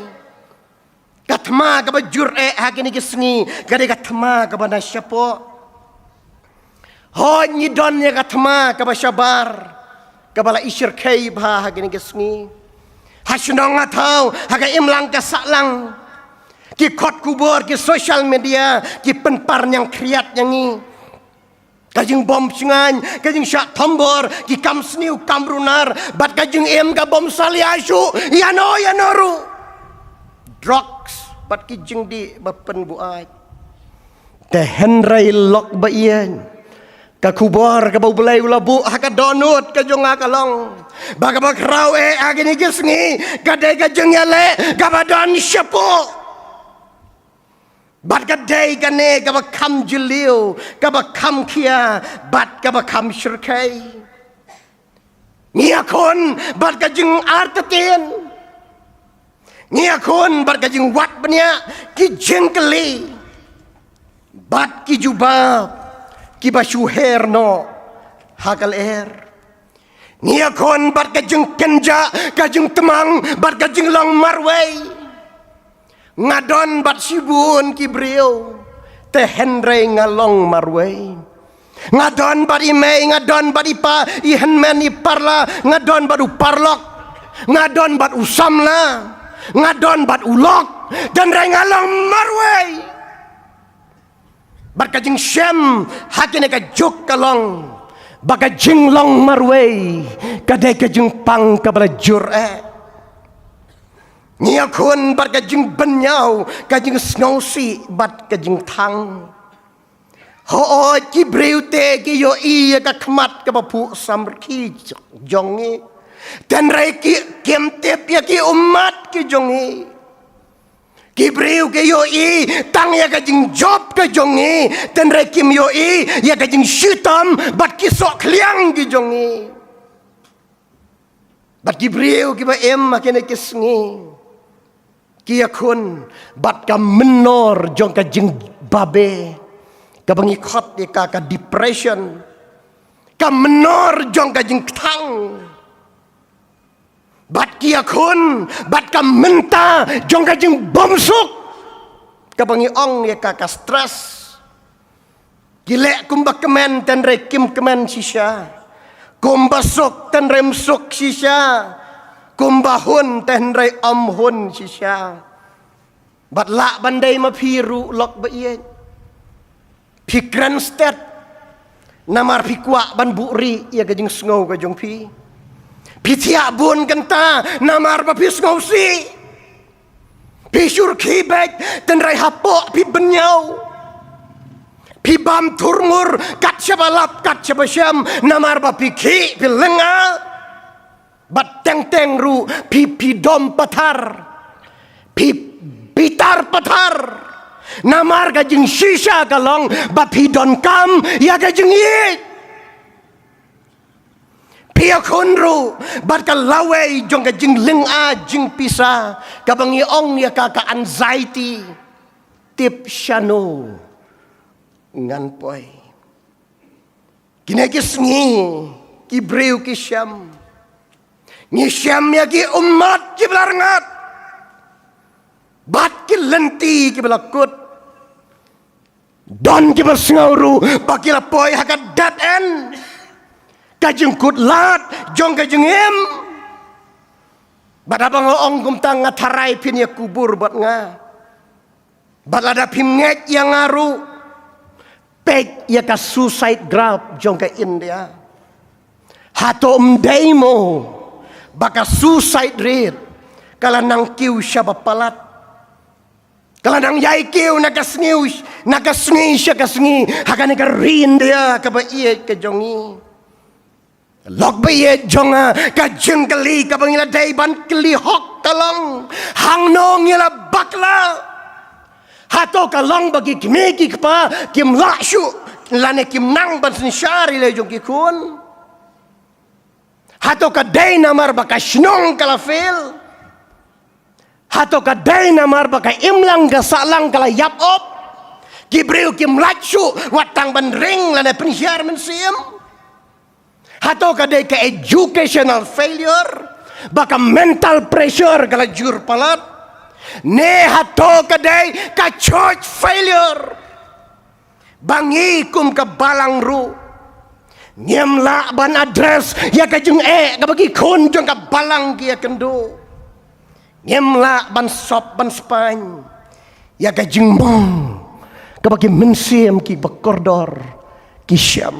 Ka thma kaba jur eh ha kine ki sngi ka dei ka thma kaba na shapoh. Hooid, ngi don ïa ka thma kaba shabar kaba la ishyrkhei bha ha kine ki sngi. Ha shnong ha thaw, ha ka imlang ka sahlang, ki khot khubor, ki social media ki pynpar ñiangkhriat ïa ngi. Ka jingbym shngaiñ, ka jingshah thombor, ki kam sniew kam runar, bad ka jingim ka bym salia shuh ïano ïano ruh. Drugs bad ki jingdih ba pynbuaid. Te hynrei lok ba ïeit, ka khubor kaba U Blei u la buh ha ka dohnud ka jong nga ka long ba kaba khraw eh ha kine ki sngi ka dei ka jingïaleh kaba don shapoh. Bad ka dei kane kaba kham jylliew, kaba kham khia bad kaba kham shyrkhei. Ngi ïakhun bad ka jingartatien. Ngi ïakhun bad ka jingwad bniah, ki jingkylli bad ki jubab kiba shu her noh ha ka lyer. Ngi ïakhun bad ka jingkynjah, ka jingtmang bad ka jinglong marwei. Nga don bad shibun ki briew, te hynrei nga long marwei. Nga don bad i mei, nga don bad i pa, i hynmen, i parla, nga don bad u paralok, nga don bad u samla, nga don bad u lok, te hynrei nga long marwei. Bad ka jingshem ha kine ka juk ka long ba ka jinglong marwei ka dei ka jingpang kaba la jur eh. Ngi ïakhun bad ka jingbynñiaw, ka jingsngewsih bad ka jingthang. Hooid, ki briew te ki ïohi ïa ka khmat kaba phuh samrkhie jong ngi, te hynrei ki, kim tip ïa ki ummat ki jong ngi. Ki briew ki ïohi tang ïa ka jingjop ka jong ngi, te hynrei kim ïohi ïa ka jingshitom bad ki sohkhliang ki jong ngi. Bad ki briew kiba im ha kine ki sngi ki ïakhun bad ka mynnor jong ka jingbabe, kaba ngi khot ïa ka, ka depression, ka mynnor jong ka jingkthang. Bad ki ïakhun bad ka mynta jong ka jingbymsuk, kaba ngi ong ïa ka, ka stress. Ki leh kumba kmen te hynrei kim kmen shisha, kumba suk te hynrei ym suk shisha, kumba hun te hynrei ym hun shisha. Bad lah ban dei ma phi ruh lok ba ïeit. Phi kren stet namar phi kwah ban buhrieh ïa ka jingsngew ka jong phi. Phi thiah bun kynta namar ba phi sngewsih. Phi shyrkhei beit te hynrei hapoh phi bynñiaw. Phi bam thurmur kat shaba lap kat shaba shem namar ba phi khih, phi lynga. Bad teng teng ruh phi, phi dom pathar, phi bitar pathar. Namar ka jingshisha ka long ba phi donkam ïa ka jingïeit. Phi ïakhun ruh bad ka lawei jong ka jinglynga jingpisa, kaba ngi ong ïa ka, ka anxiety. Tip shano ngan poi. Kine ki sngi ki briew ki shem. Ngi shem ïa ki ummat kiba la rngat bad ki lynti kiba la kut. Don kiba sngew ruh ba ki la poi ha ka dead end, ka jingkut lad jong ka jingim. Bad haba nga ong kumta, nga tharai phin ïa kubur bad nga. Bad lada phim ngeit ïa nga ruh, peit ïa ka suicide graph jong ka India. Hato ym dei mo ba ka suicide rate ka la nang kiew shaba palat? Ka la nang ïai kiew na ka sngi, na ka sngi sha ka sngi ha kane ka ri India kaba ïeit ka jong ngi. Lok ba ïeit jong nga, ka jingkylli kaba ngi la dei ban kylli hok ka long, hangno ngi la bakla? Hato ka long ba ki kmie ki kpa kim lah shuh lane kim nang ban synshar ïa la jong ki khun? Hato ka dei namar ba ka shnong ka la fail? Hato ka dei namar ba ka imlang ka sahlang ka la ïap op? Ki briew kim lah shuh wat tang ban ring lane pynhiar mynsiem? Hato ka dei ka educational failure, ba ka mental pressure ka la jur palat? Ne hato ka dei ka church failure, ba ngi kum ka balang ruh ngim lah ban address ïa ka jingeh kaba ki khun jong ka balang ki ïakynduh? Ngim lah ban sop ban spaiñ ïa ka jingmong kaba ki mynsiem kiba kordor ki shem?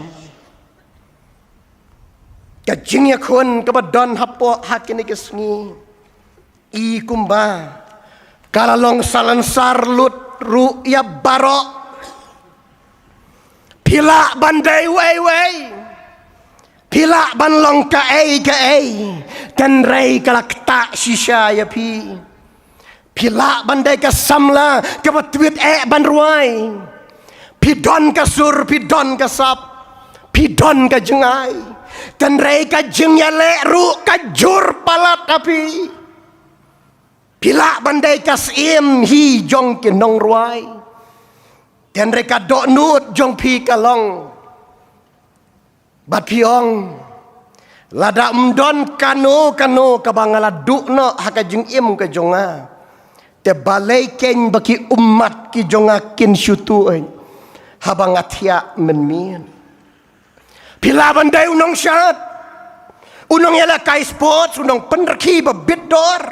Ka jingïakhun kaba don hapoh ha kine ki sngi, i kumba ka la long salonsar lut ruh ïa baroh. Phi lah ban dei wei wei, phi lah ban long kaei kaei, hynrei ka la ktah shisha ïa phi. Phi lah ban dei ka samla kaba tip eh ban rwai. Phi don ka sur, phi don ka sap, phi don ka jingai, hynrei ka jingïaleh ruh ka jur palat ha phi. Phi lah ban dei ka syiem hi jong ki nongrwai, hynrei ka dohnud jong phi ka long. Bad phi ong, lada ym don kano kano kaba nga la duh noh ha ka jingim ka jong nga, Te balei kein ba ki ummat ki jong nga kin shu tuid haba nga thiah mynmiet? Phi lah ban dei u nongshad, u nongïalehkai sports, u nongpynrkhie ba bit dor.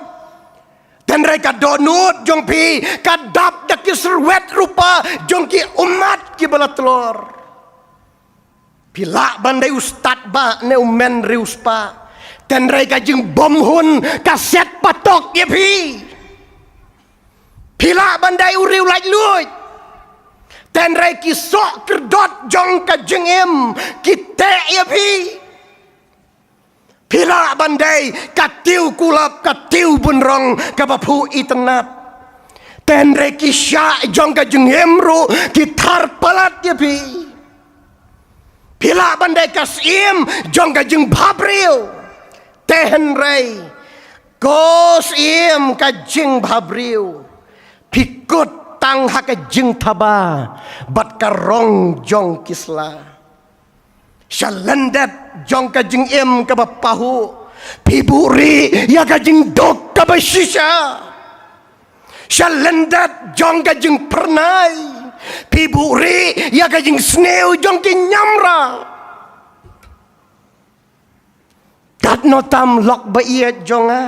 Hynrei ka dohnud jong phi ka dap da ki syrwet rupa jong ki ummat ki ba la tlor. Phi lah ban dei u stad bah ne u men riewspah, hynrei ka jingbymhun ka set patok ïa phi. Phi lah ban dei u riew laitluid, hynrei ki soh kyrdot jong ka jingim ki teh ïa phi. Phi lah ban dei ka tiew kulap, ka tiew bun rong kaba phuh itynnad, hynrei ki shah jong ka jingim ruh ki thar palat ïa phi. Phi lah ban dei ka syiem jong ka jingbhabriew, hynrei ko syiem ka jingbhabriew, phi kut tang ha ka jingthaba bad ka rong jong ki sla. Sha lyndet jong ka jingim kaba pahuh, phi buhrieh ïa ka jingduk kaba shisha. Sha lyndet jong ka jingphyrnai, phi buhrieh ïa ka jingsniew jong ki ñiamra. Katno tam lok ba ïeit jong nga,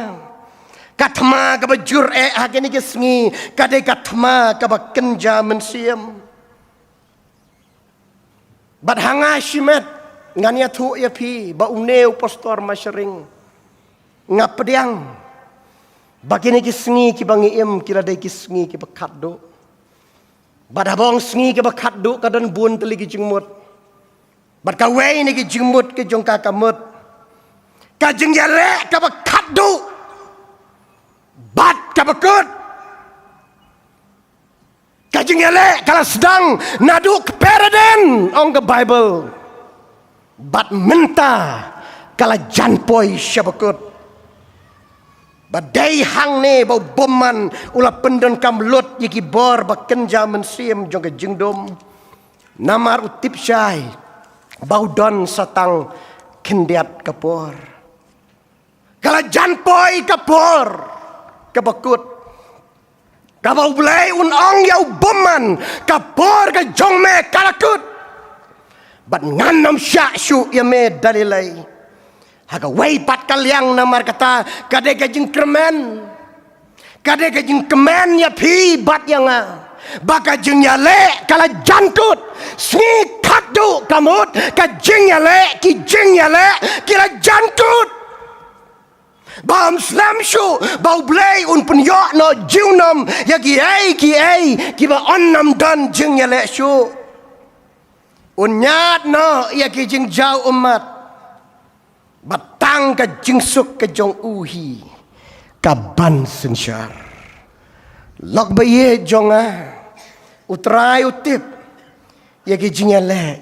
ka thma kaba jur eh ha kine ki sngi ka dei ka thma kaba kynja mynsiem. Bad ha nga shimet ngan ïathuh ïa phi ba une u pastor Mashering, nga pdiang ba kine ki sngi kiba ngi im ki la dei ki sngi kiba khatduh. Bad haba ong sngi kiba khatduh ka don bun tylli ki jingmut. Bad kawei na ki jingmut ki jong ka ka mut ka jingïaleh kaba khatduh bad kaba kut. Ka jingïaleh ka la sdang naduh kper Eden, ong ka Baibl. Bad mynta ka la jan poi sha ba kut. Ba dei hangne ba u bymman u la pyndonkam lut ïa ki bor ba kynja mynsiem jong ka jingdum. Namar u tip shai ba u don sa tang khyndiat ka por. Ka la jan poi ka por kaba kut, kaba U Blei un ong ïa u bymman, ka por ka jong me ka la kut. Bad ngan ym shah shuh ïa me da lei lei. Ha kawei pat ka liang namar kata ka dei ka jingkyrmen. Ka dei ka jingkmen ïa phi bad ïa nga ba ka jingïaleh ka la jan kut. Sngi khatduh ka mut ka jingïaleh, ki jingïaleh ki la jan kut. Ba ym slem shuh ba U Blei un pynïoh noh junom ïa kiei kiei kiba yn ym don jingïaleh shuh. Un ñiad noh ïa ki jingjaw ummat. Ba tang ka jingsuk ka jong u hi ka ban synshar. Lok ba ïeit jong nga, U Trai u tip ïa ki jingïaleh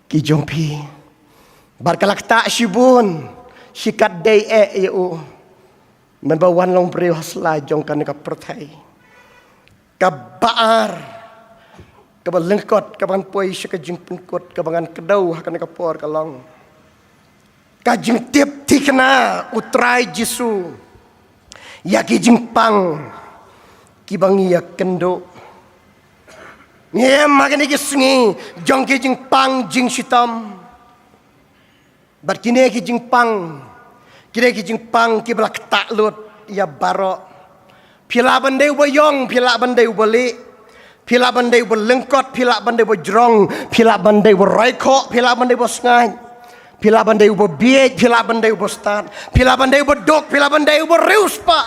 ki jong phi. Bad ka la ktah shibun shi katdei eh ïa u. Mynba wan long briew ha sla jong kane ka pyrthei. Kaba ar, kaba lyngkot, kaba ngan poi sha ka jingpynkut, kaba ngan kdew ha kane ka por ka long ka jingtip thikna U Trai Jisu ïa ki jingpang kiba ngi ïakynduh. Ngi im ha kine ki sngi jong ki jingpang jingshitom. Bad kine ki jingpang, kine ki jingpang kiba la ktah lut ïa baroh. Phi lah ban dei uba ïong, phi lah ban dei uba lieh. Phi lah ban dei uba lyngkot, phi lah ban dei uba jrong, phi lah ban dei uba roi khoh, phi lah ban dei uba sngaid. Phi lah ban dei uba bieit, phi lah ban dei uba stad. Phi lah ban dei uba duk, phi lah ban dei uba riewspah.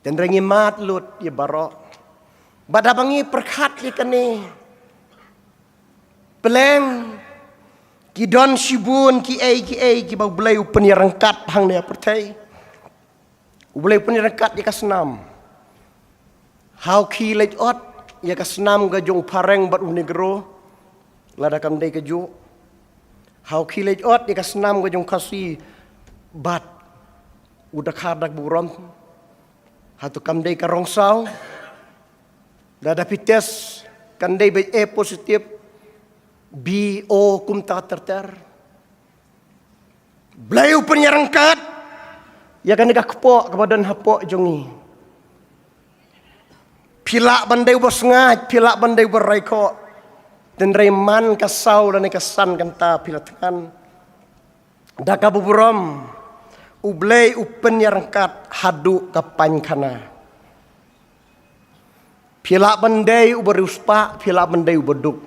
Hynrei ngi mad lut ïa baroh. Bad haba ngi pyrkhat ïa kane, pleng ki don shibun kiei kiei kiba U Blei u pynïaryngkat hangne ha pyrthei. U Blei u pynïaryngkat ïa ka snam. Ha u khie leit ot ïa ka snam ka jong u phareng bad u negro, lada kam dei kajuh. Ha u khie leit ot ïa ka snam ka jong u Khasi bad u dkhar da ka burom. Hato kam dei ka rong saw? Lada phi test kan dei ba A positive, B, O, kumta ter ter. Blei u pynïaryngkat ïa kane ka kpoh kaba don hapoh jong ngi. Phi lah ban dei uba sngaid, phi lah ban dei uba raikhoh. Tynrai man ka saw lane ka san kynta phi la thngan. Da kaba burom, U Blei u pynïaryngkat haduh ka paikhana. Phi lah ban dei uba riewspah, phi lah ban dei uba duk.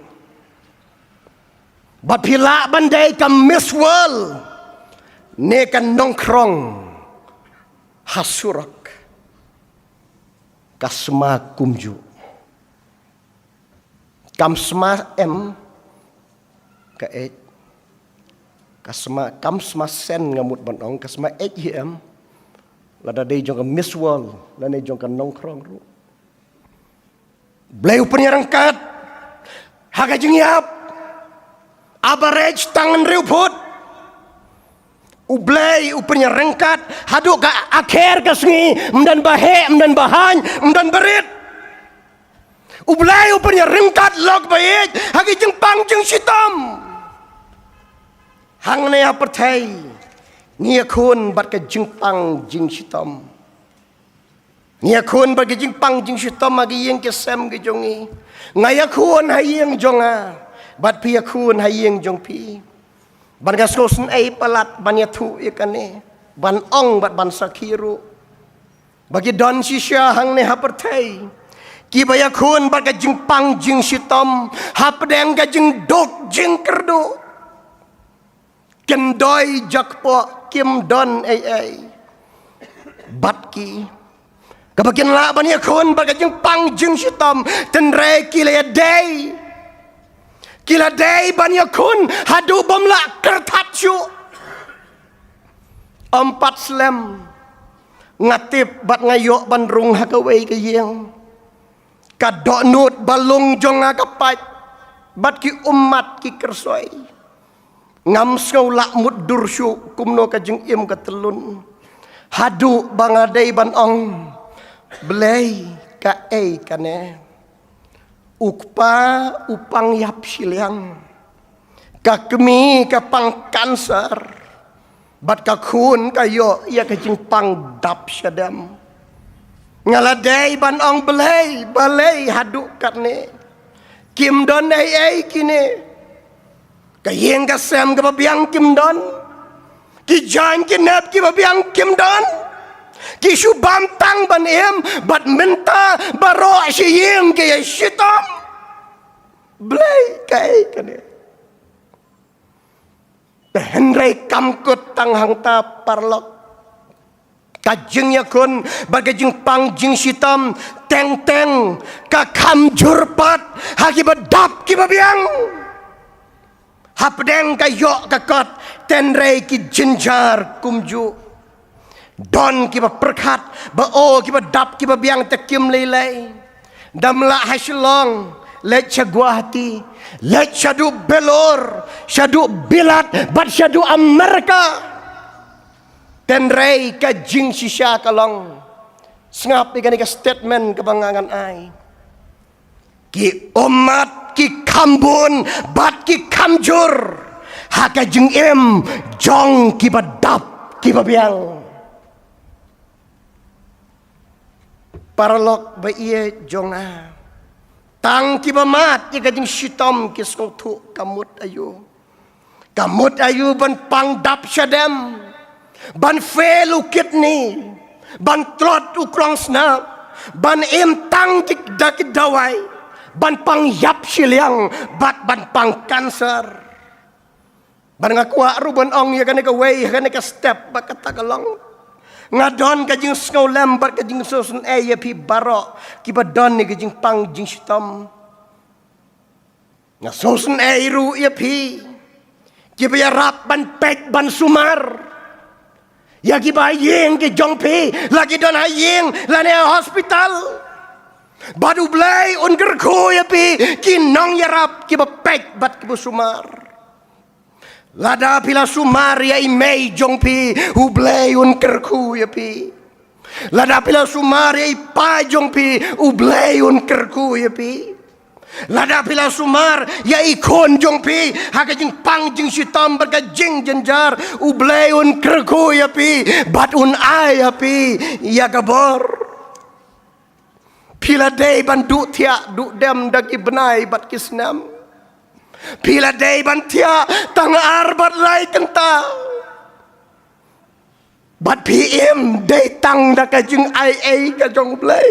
Bad phi lah ban dei ka Miss World ne ka nongkhrong ha surok. Ka sma kumjuh. Kam sma em ka ej. Ka sma, kam sma sen nga mut ban ong, ka sma ej hi em. Lada dei jong ka Miss World, lane jong ka nongkhrong ruh. Blei u pynïaryngkat ha ka jingïap. Average tang hynriew phut. U Blei u pynïaryngkat haduh ka akher ka sngi, ym don ba heh, ym don ba haiñ, ym don ba rit. U Blei u pynïaryngkat lok ba ïeit ha ki jingpang jingshitom. Hangne ha pyrthei ngi ïakhun bad ka jingpang jingshitom. Ngi ïakhun bad ka jingpang jingshitom ha ki ïing ki sem ki jong ngi. Nga ïakhun ha ïing jong nga, bad phi ïakhun ha ïing jong phi. Bad nga sngewsynei palat ban ïathuh ïa kane, ban ong bad ban sakhi ruh. Ba ki don shisha hangne ha pyrthei kiba ïakhun bad ka jingpang jingshitom hapdeng ka jingduk jingkyrduh. Kyndoi jakpoh, kim don ei ei bad ki. Kaba kin lah ban ïakhun bad ka jingpang jingshitom, tynrai ki la ïadei. Ki la dei ban ïakhun haduh bym lah kyrthat shuh. Ym pat slem, nga tip bad nga ïoh ban rung ha kawei ka ïing. Ka dohnud ba lung jong nga ka pait, bad ki ummat ki kyrsoi. Ngam sngew lah mutdur shuh kumno ka jingim ka tyllun. Haduh ba nga dei ban ong, Blei, kaei kane? U kpa u pang ïap shiliang, ka kmie ka pang cancer, bad ka khun ka ïoh ïa ka jingpang dap shadem. Nga la dei ban ong, Blei, balei haduh katne? Kim don ei ei kine. Ka ïing ka sem kaba biang kim don. Ki jaiñ ki nep kiba biang kim don. Ki shu bam tang ban im, bad mynta baroh shi ïing ki ïa shitom. Blei, kaei kane? Te hynrei kam kut tang hangta, paralok. Ka jingïakhun bad ka jingpang jingshitom teng teng ka kham jur pat ha kiba dap kiba biang. Hapdeng ka ïoh ka kot, tynrai ki jynjar kumjuh. Don kiba pyrkhat ba o kiba dap kiba biang te kim lei lei. Dam lah ha Shillong, leit sha Guwahati, leit shaduh Belur, shaduh Bilat, bad shaduh Amerika. Tynrai ka jingshisha ka long, sngap ïa kane ka statement kaba nga ngan ai. Ki ummat ki kham bun bad ki kham jur ha ka jingim jong kiba dap kiba biang. Paralok ba ïeit jong nga, tang kiba mad ïa ka jingshitom ki sngewthuh ka mut aïu. Ka mut aïu ban pang dap shadem, ban fail u kidney, ban tlot u krong snap, ban im tang da ki dawai, ban pang ïap shiliang, bad ban pang cancer. Bad nga kwah ruh ban ong ïa kane kawei, kane ka step, ba kata ka long, nga don ka jingsngewlem bad ka jingsngewsynei ïa phi baroh kiba don ïa ka jingpang jingshitom. Nga sngewsynei ruh ïa phi kiba ïarap ban peit ban sumar ïa kiba ha ïing ki jong phi, la ki don ha ïing lane ha hospital. Bad U Blei un kyrkhu ïa phi, ki nongïarap kiba peit bad kiba sumar. Lada phi la sumar ïa i mei jong phi, U Blei un kyrkhu ïa phi. Lada phi la sumar ïa i pa jong phi, U Blei un kyrkhu ïa phi. Lada phi la sumar ïa i khun jong phi ha ka jingpang jingshitom bad ka jingjynjar, U Blei un kyrkhu ïa phi bad un ai ïa phi ïa ka bor. Phi la dei ban duh thiah duh dem da ki bnai bad ki snem. Phi la dei ban thiah tang ar bad lai kynta. Bad phi im dei tang da ka jingai ei ka jong U Blei.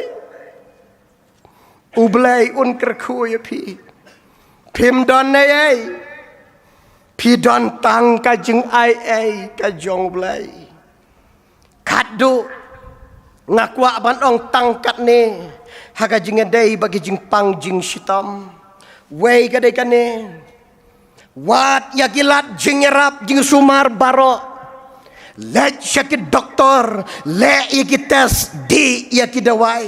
U Blei un kyrkhu ïa phi. Phim don ei ei. Phi don tang ka jingai ei ka jong U Blei. Khatduh nga kwah ban ong tang katne ha ka jingïadei bad ki jingpang jingshitom. Wei ka dei kane. Wad ïa ki lad jingïarap jingsumar baroh. Leit sha ki doktor, leh ïa ki test, dih ïa ki dawai.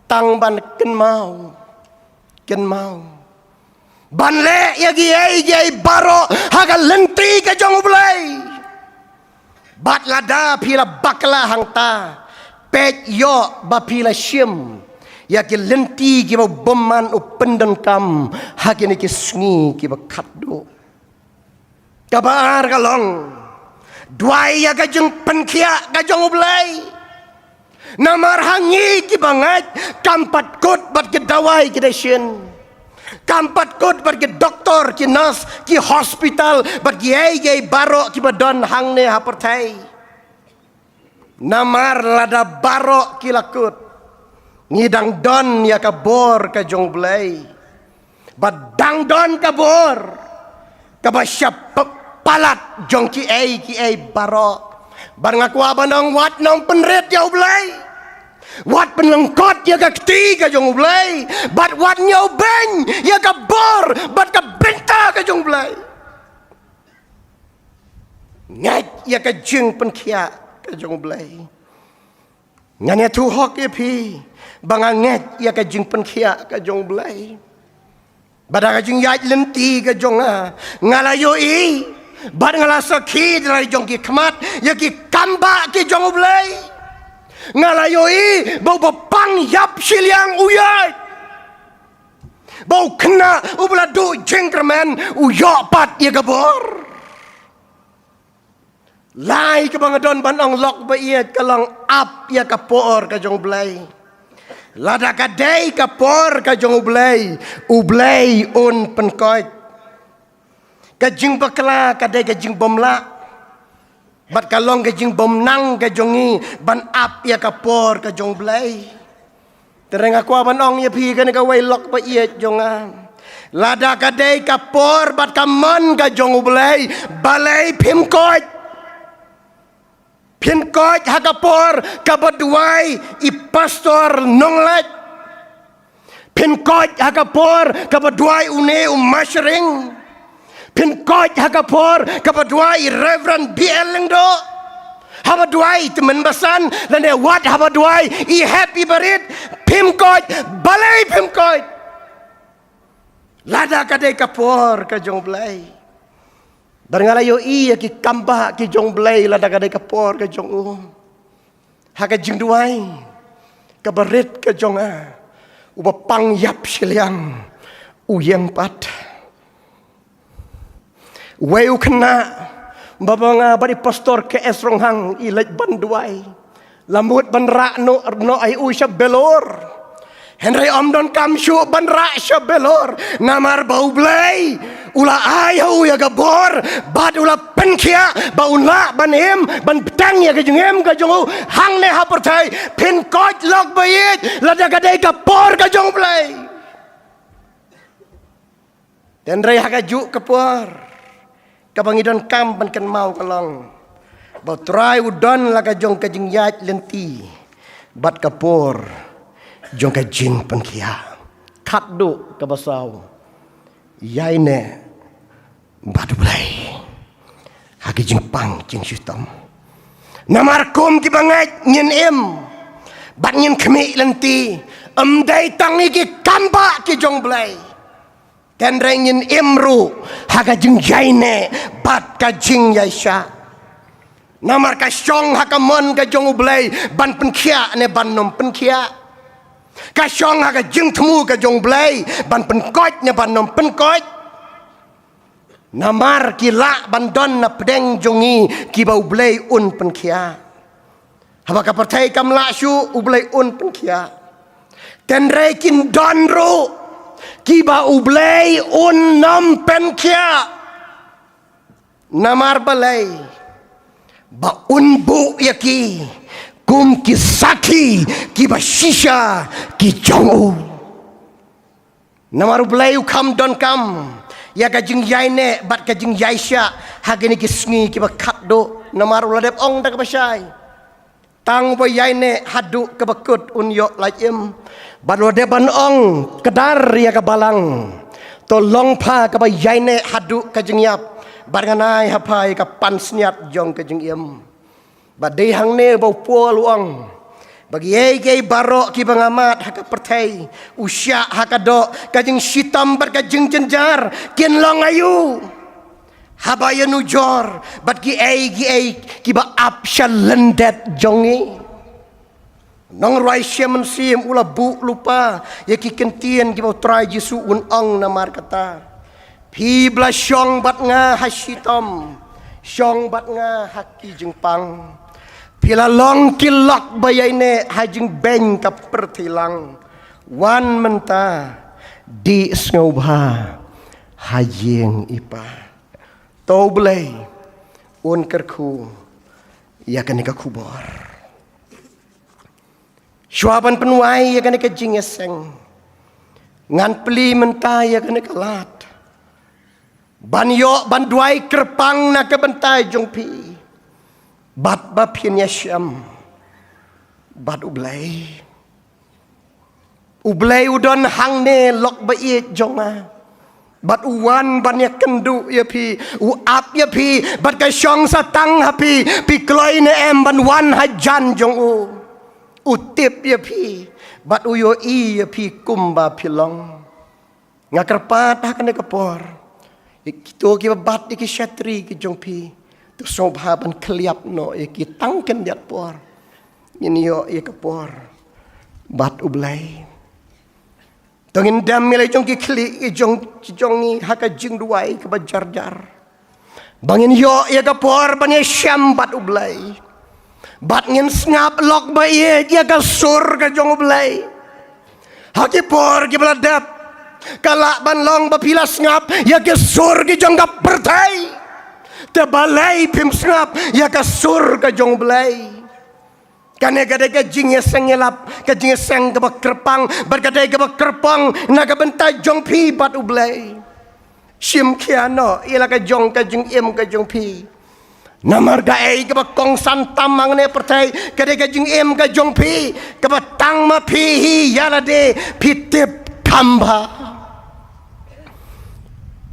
Tang ban kynmaw, kynmaw ban leh ïa kiei kiei baroh ha ka lynti ka jong U Blei. Bad lada phi la bakla hangta, peit ïoh ba phi la shim ïa ki lynti kiba U bymman u pyndonkam ha kine ki sngi kiba khatduh. Kaba ar ka long, duwai ïa ka jingpynkhiah ka jong U Blei. Namar ha ngi kiba ngeit kam pat kut bad ki dawai ki dashin. Kam pat kut bad ki doktor, ki nurse, ki hospital bad kiei kiei baroh kiba don hangne ha pyrthei. Namar lada baroh ki la kut, ngi dang don ïa ka bor ka jong U Blei. Bad dang don ka bor kaba shah p-, palat jong kiei kiei baroh. Bad nga kwah ban ong, wat nang pynrit ïa U Blei. Wat pynlyngkot ïa ka kti ka jong U Blei. Bad wat ñiewbeiñ ïa ka bor bad ka bynta ka jong U Blei. Ngeit ïa ka jingpynkhiah ka jong U Blei. Ngan ïathuh hok ïa phi ba nga ngeit ïa ka jingpynkhiah ka jong U Blei. Bad ha ka jingïaid lynti ka jong nga, nga la ïohi bad nga la sakhi da la jong ki khmat ïa ki kambah ki jong U Blei. Nga la ïohi ba uba pang ïap shiliang u ïaid. Ba u khynnah uba la duh jingkyrmen u ïoh pat ïa ka bor. Lai kaba nga don ban ong lok ba ïeit ka long, ap ïa ka por ka jong U Blei. Lada ka dei ka por ka jong U Blei, U Blei un pynkoit. Ka jingbakla ka dei ka jingbymlah. Bad ka long ka jingbymnang ka jong ngi ban ap ïa ka por ka jong U Blei. Te nga kwah ban ong ïa phi kane kawei lok ba ïeit jong nga. Lada ka dei ka por bad ka mon ka jong U Blei, balei phim koit? Phin koit ha ka por kaba duwai i pastor Nonglait. Phin koit ha ka por kaba duwai une u Mashering. Phin koit ha ka por kaba duwai i Reverend B L Lyngdoh. Haba duwai i Tymmen Basan, lane wat haba duwai i Happy Barit. Phim koit, balei phim koit? Lada ka dei ka por ka jong U Blei. Bad nga la ïohi ïa ki kambah ki jong U Blei lada ka dei ka por ka jong u. Ha ka jingduwai kaba rit ka jong nga, uba pang ïap shiliang u ïeng pat. Wei u khynnah ba ma nga bad i Pastor K S Ronghang i leit ban duwai. La mut ban rah noh, noh ïa u sha Vellore. Hynrei ym donkam shuh ban rah sha Vellore. Namar ba U Blei u la ai ha u ïa ka bor bad u la pynkhiah ba un lah ban im, ban bteng ïa ka jingim ka jong u hangne ha pyrthei. Phin koit lok ba ïeit lada ka dei ka por ka jong U Blei. Hynrei ha kajuh ka por, kaba ngi donkam ban kynmaw ka long ba U Trai u don la ka jong ka jingïaid lynti bad ka por jong ka jingpynkhiah. Khatduh kaba saw, ïaineh bad U Blei ha ki jingpang jingshitom. Namar kum kiba ngeit ngin im bad ngin khmih lynti, ym dei tang ïa ki kambah ki jong U Blei. Hynrei ngin im ruh ha ka jingïaineh bad ka jingïaishah. Namar ka shong ha ka mon ka jong U Blei ban pynkhiah ne ban ym pynkhiah. Ka shong ha ka jingthmu ka jong U Blei ban pynkoit ne ban ym pynkoit. Namar ki lah ban don na pdeng jong ngi kiba U Blei un pynkhiah. Haba ka pyrthei kam lah shuh, U Blei un pynkhiah. Tynrai kin don ruh kiba U Blei un ym pynkhiah. Namar balei? Ba un buh ïa ki kum ki sakhi kiba shisha ki jong u. Namar U Blei u kham donkam ïa ka jingïaineh bad ka jingïaishah ha kine ki sngi kiba khatduh. Namar u la dep ong da kaba shai, tang uba ïaineh haduh kaba kut un ïoh lait im. Bad u la dep ban ong kdar ïa ka balang, to long pha kaba ïaineh haduh ka jingïap, bad ngan ai ha pha ïa ka pansngiat jong ka jingim. Bad dei hangne ba u Paul u ong ba kiei kiei baroh kiba nga mad ha ka pyrthei, u shah ha ka doh, ka jingshitom bad ka jingjynjar kin long aïu haba ïanujor bad kiei kiei kiba ap sha lyndet jong ngi. Nongrwai Shiem Mynsiem u la buh lypa ïa ki kyntien kiba U Trai Jisu un ong namar kata: Phi ba la shong bad nga ha shitom, shong bad nga ha ki jingpang. Phi la long ki lok ba ïaineh ha jingbeiñ ka pyrthei lang. Wan mynta, dih sngewbha ha ïing i pa. To U Blei un kyrkhu ïa kane ka khubor. Shuwa ban pynwai ïa kane ka jingïaseng, ngan plie mynta ïa kane ka lad ban ïoh ban duwai kyrpang na ka bynta jong phi, bad ba phin ïashem bad U Blei. U Blei u don hangne, lok ba ïeit jong nga, bad u wan ban ïakynduh ïa phi, u ap ïa phi, bad ka shong sa tang ha phi, phi kloi ne em ban wan hajan jong u. U tip ïa phi bad u ïohi ïa phi kumba phi long. Nga kyrpad ha kane ka por, ïa kito kiba bat ïa ki shatri ki jong phi, to sngewbha ban khylliap noh ïa ki tang khyndiat por. Ngin ïoh ïa ka por bad U Blei. To ngin dem ïa la jong ki khlieh ki jong, ki jong ngi ha ka jingduwai kaba jar jar, ba ngin ïoh ïa ka por ban ïashem bad U Blei, bad ngin sngap lok ba ïeit ïa ka sur ka jong U Blei. Ha ki por kiba la dep, ka lah ban long ba phi la sngap ïa ki sur ki jong ka pyrthei, te balei phim sngap ïa ka sur ka jong U Blei? Kane ka dei ka jingïaseng ïalap, ka jingïaseng kaba kyrpang, bad ka dei kaba kyrpang na ka bynta jong phi bad U Blei. Shim khia noh ïa la ka jong ka jingim ka jong phi. Namar kaei kaba kongsan tam hangne pyrthei, ka dei ka jingim ka jong phi, kaba tang ma phi hi ïa lade phi tip kham bha.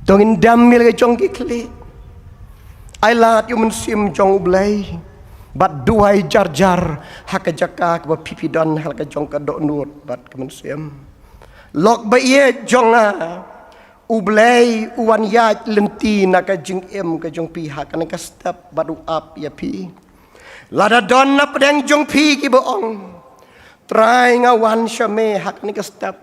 To ngin dem ïa la ka jong ki khlieh. Ai lad ïa u Mynsiem jong U Blei bad duwai jar jar ha ka jaka kaba phi phi don ha la ka jong ka dohnud bad ka mynsiem. Lok ba ïeit jong nga, U Blei u wan ïaid lynti na ka jingim ka jong phi ha kane ka step bad u ap ïa phi. Lada don na pdeng jong phi kiba ong, Trai, nga wan sha me ha kane ka step.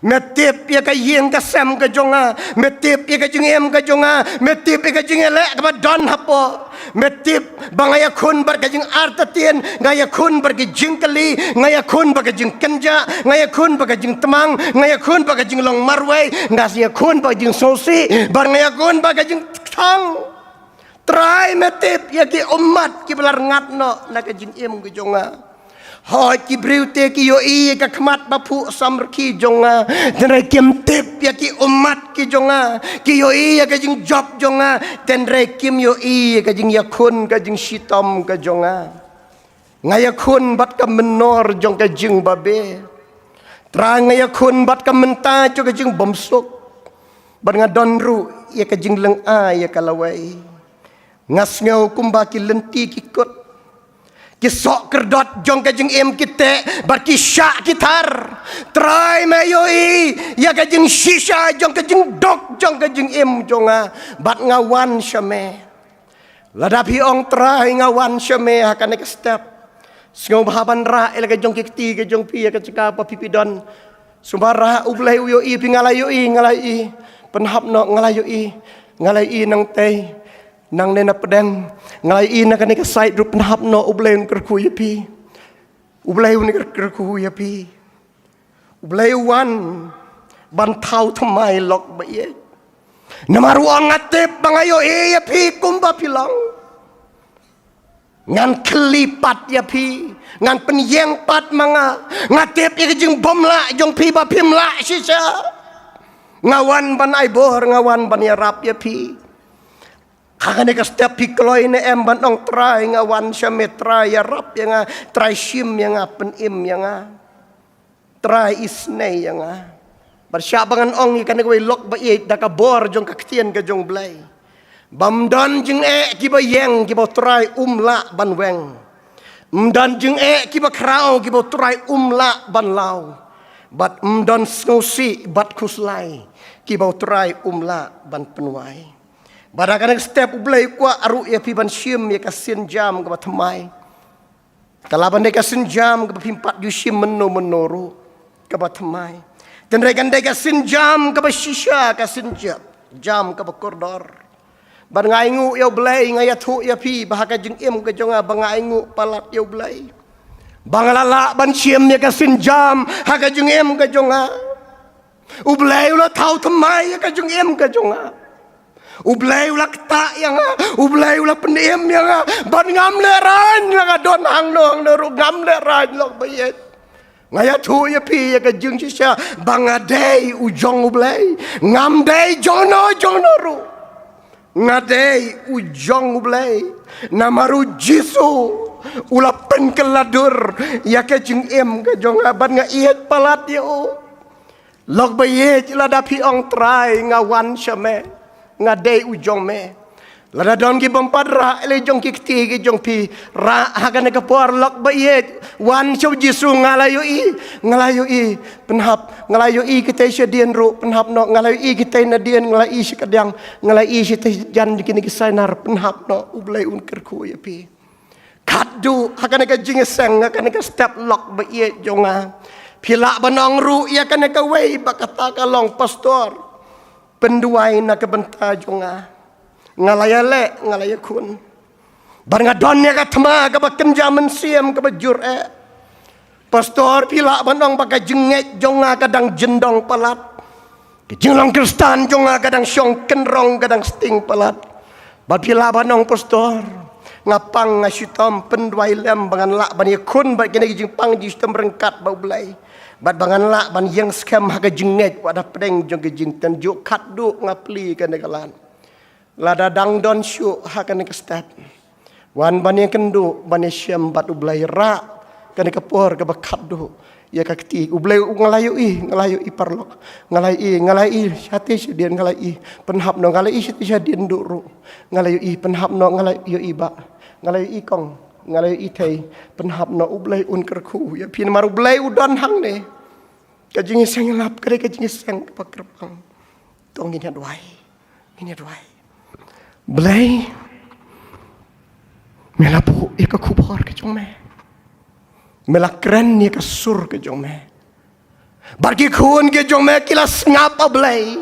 Me tip ïa ka ïing ka sem ka jong nga, me tip ïa ka jingim ka jong nga, me tip ïa ka jingïaleh kaba don hapoh. Me tip ba nga ïakhun bad ka jingartatien, nga ïakhun bad ka jingkylli, nga ïakhun bad ka jingkynjah, nga ïakhun bad ka jingtmang, nga ïakhun bad ka jinglong marwei, nga ïakhun bad ka jingsngewsih, bad nga ïakhun bad ka jingthang. Trai, me tip ïa ki ummat kiba la rngat noh na ka jingim ka jong nga. Hooid, ki briew te ki ïohi ïa ka khmat ba phuh samrkhie jong nga, tynrai kim tip ïa ki ummat ki jong nga. Ki ïohi ïa ka jingjop jong nga, tynrai kim ïohi ïa ka jingïakhun ka jingshitom ka jong nga. Nga ïakhun bad ka mynnor jong ka jingbabe. Trai, nga ïakhun bad ka mynta jong ka jingbymsuk. Bad nga don ruh ïa ka jinglyngngai ïa ka lawei. Nga sngew kumba ki lynti ki kut. Ki sohkyrdot jong ka jingim ki teh bad ki shah ki thar. Trai, me ïohi ïa ka jingshisha jong ka jingduk jong ka jingim jong nga, bad nga wan sha me. Lada phi ong, Trai, nga wan sha me ha kane ka step, sngewbha ban rah ïa la ka jong ki kti ka jong phi ïa ka jaka ba phi phi don. Sngewbha rah, U Blei u ïohi phi. Nga la ïohi, nga la ïohi. Pynhap noh, nga la ïohi. Nga la ïohi nangtei, nangne na pdeng. Nga la ïohi na kane ka side ruh, pynhap noh, U Blei un kyrkhu ïa phi. U Blei un kyrkhu ïa phi. U Blei u wan ban thaw thymmai lok ba ïeit. Namar u ong, nga tip ba nga ïohi ïa phi kumba phi long. Ngan kylli pat ïa phi, ngan pynïeng pat ma nga. Nga tip ïa ka jingbymlah jong phi ba phim lah shisha. Nga wan ban ai bor, nga wan ban ïarap ïa phi. Ha kane ka step phi kloi ne em ban ong, Trai, nga wan sha me, Trai, ïarap ïa nga, Trai, shim ïa nga, pynim ïa nga. Trai, isynei ïa nga. Bad shah ba ngan ong ïa kane kawei lok ba ïeit da ka bor jong ka ktien ka jong U Blei, ba ym don jingeh kiba ïeng kiba U Trai um lah ban weng. Ym don jingeh kiba khraw kiba U Trai um lah ban law. Bad ym don sngewsih bad khuslai kiba U Trai um lah ban pynwai. Bad ha kane ka step U Blei u kwah ruh ïa phi ban shim ïa ka sienjam kaba thymmai. Ka lah ban dei ka sienjam kaba phim pat ju shim mynno mynno ruh kaba thymmai. Hynrei kan dei ka sienjam kaba shisha, ka sienjam, jam kaba kordor. Bad nga ainguh ïa U Blei, nga ïathuh ïa phi ba ha ka jingim ka jong nga ba nga ainguh palat ïa U Blei ba nga la lah ban shim ïa ka sienjam ha ka jingim ka jong nga. U Blei u la thaw thymmai ïa ka jingim ka jong nga. U Blei u la ktah ïa nga, U Blei u la pynim ïa nga. Bad ngam lehraiñ la nga don hangno hangno ruh, ngam lehraiñ lok ba ïeit. Nga ïathuh ïa phi ïa ka jingshisha ba nga dei u jong U Blei. Ngam dei jongno jongno ruh. Nga dei u jong U Blei. Namar U Jisu u la pynkylla dur ïa ka jingim ka jong nga bad nga ïeit palat ïa u. Lok ba ïeit, lada phi ong, Trai, nga wan sha me, nga dei u jong me. Lada don ki bym pat rah lei jong ki kti ki jong phi, rah ha kane ka por. Lok ba ïeit, wan sha U Jisu, nga la ïohi, nga la ïohi, pynhap, nga la ïohi kitei shadien ruh, pynhap noh, nga la ïohi kitei nadien, nga la ïohi shakadiang, nga la ïohi shatei shajan, kine ki sainar, pynhap noh. U Blei un kyrkhu ïa phi. Khadduh ha kane ka jingïaseng, ha kane ka step lok ba ïeit jong nga, phi lah ban ong ruh ïa kane kawei ba kata ka long, Pastor, pynduwai na ka bynta jong nga. Nga la ïaleh, nga la ïakhun. Bad nga don ïa ka thma kaba kynja mynsiem kaba jur eh. Pastor, phi lah ban ong ba ka jingngeit jong nga ka dang jyndong palat. Ka jinglong Khristan jong nga ka dang shong kynrong, ka dang sting palat. Bad phi lah ban ong, Pastor, nga pang, nga shitom, pynduwai lem ba ngan lah ban ïakhun bad kine ki jingpang jingshitom ryngkat bad U Blei. Bad ba ngan lah ban ïeng skhem ha ka jingngeit wat hapdeng jong ka jingtynjuh. Khadduh nga plie kane ka lad. Lada dang don shuh ha kane ka step, wan ban ïakynduh, ban ïashem bad U Blei, rah kane ka por kaba khadduh ïa ka kti. U Blei u, nga la ïohi, nga la ïohi paralok. Nga la ïohi, nga la ïohi shatei shadien, nga la ïohi, pynhap noh, nga la ïohi shatei shadien duh ruh. Nga la ïohi, pynhap noh, nga la ïohi bah. Nga la ïohi kong, nga la ïohi thei, pynhap noh. U Blei un kyrkhu ïa phi namar U Blei u don hangne. Ka jingïaseng ïalap ka dei ka jingïaseng kaba kyrpang. To ngin ïa duwai. Ngin ïa duwai. Blei, me la buh ïa ka khubor ka jong me. Me la kren ïa ka sur ka jong me. Bad ki khun ki jong me ki la sngap, ah Blei.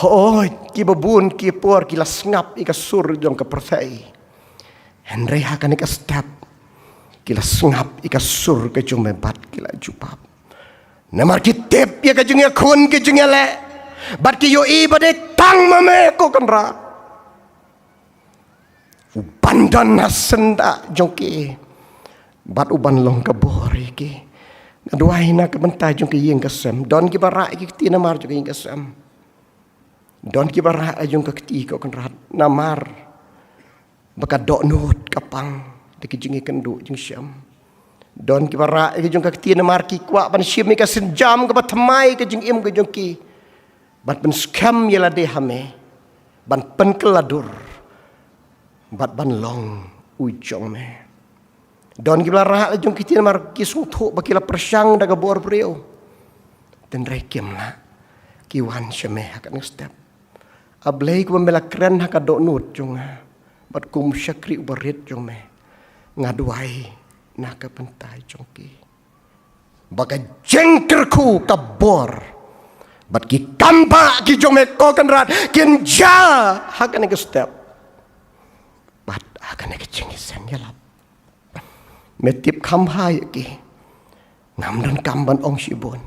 Hooid, kiba bun ki por ki la sngap ïa ka sur jong ka pyrthei. Hynrei ha kane ka step ki la sngap ïa ka sur ka jong me bad ki la jubab. Namar ki tip ïa ka jingïakhun, ka jingïaleh. Bad ki ïohi ba dei tang ma me, ko Kynrad, u ban don ha syndah jong ki bad u ban long ka bor ïa ki. Nga duwai na ka bynta jong ka ïing ka sem. Don kiba rah ïa ki kti namar jong ka ïing ka sem. Don kiba rah ïa jong ka kti, ko Kynrad, namar ba ka dohnud ka pang da ki jingïakynduh jingshem. Don kiba rah ïa ki jong ka kti namar ki kwah ban shim ïa ka sienjam kaba thymmai ka jingim ka jong ki. Bad pynskhem ïa lade ha me, ban pynkylla dur bad ban long u jong me. Don kiba la rah la jong ki kti namar ki sngewthuh ba ki la pyrshang da ka bor briew. Hynrei kim lah, ki wan sha me ha kane ka step. Ah Blei, kumba me la kren ha ka dohnud jong nga bad kum shakri uba rit jong me, nga duwai na ka bynta jong ki ba ka jingkyrkhu, ka bor bad ki kambah ki jong me, ko Kynrad, kin jia ha kane ka step bad ha kane ka jingïaseng ïalap. Me tip kham bha ïa ki. Ngam donkam ban ong shibun.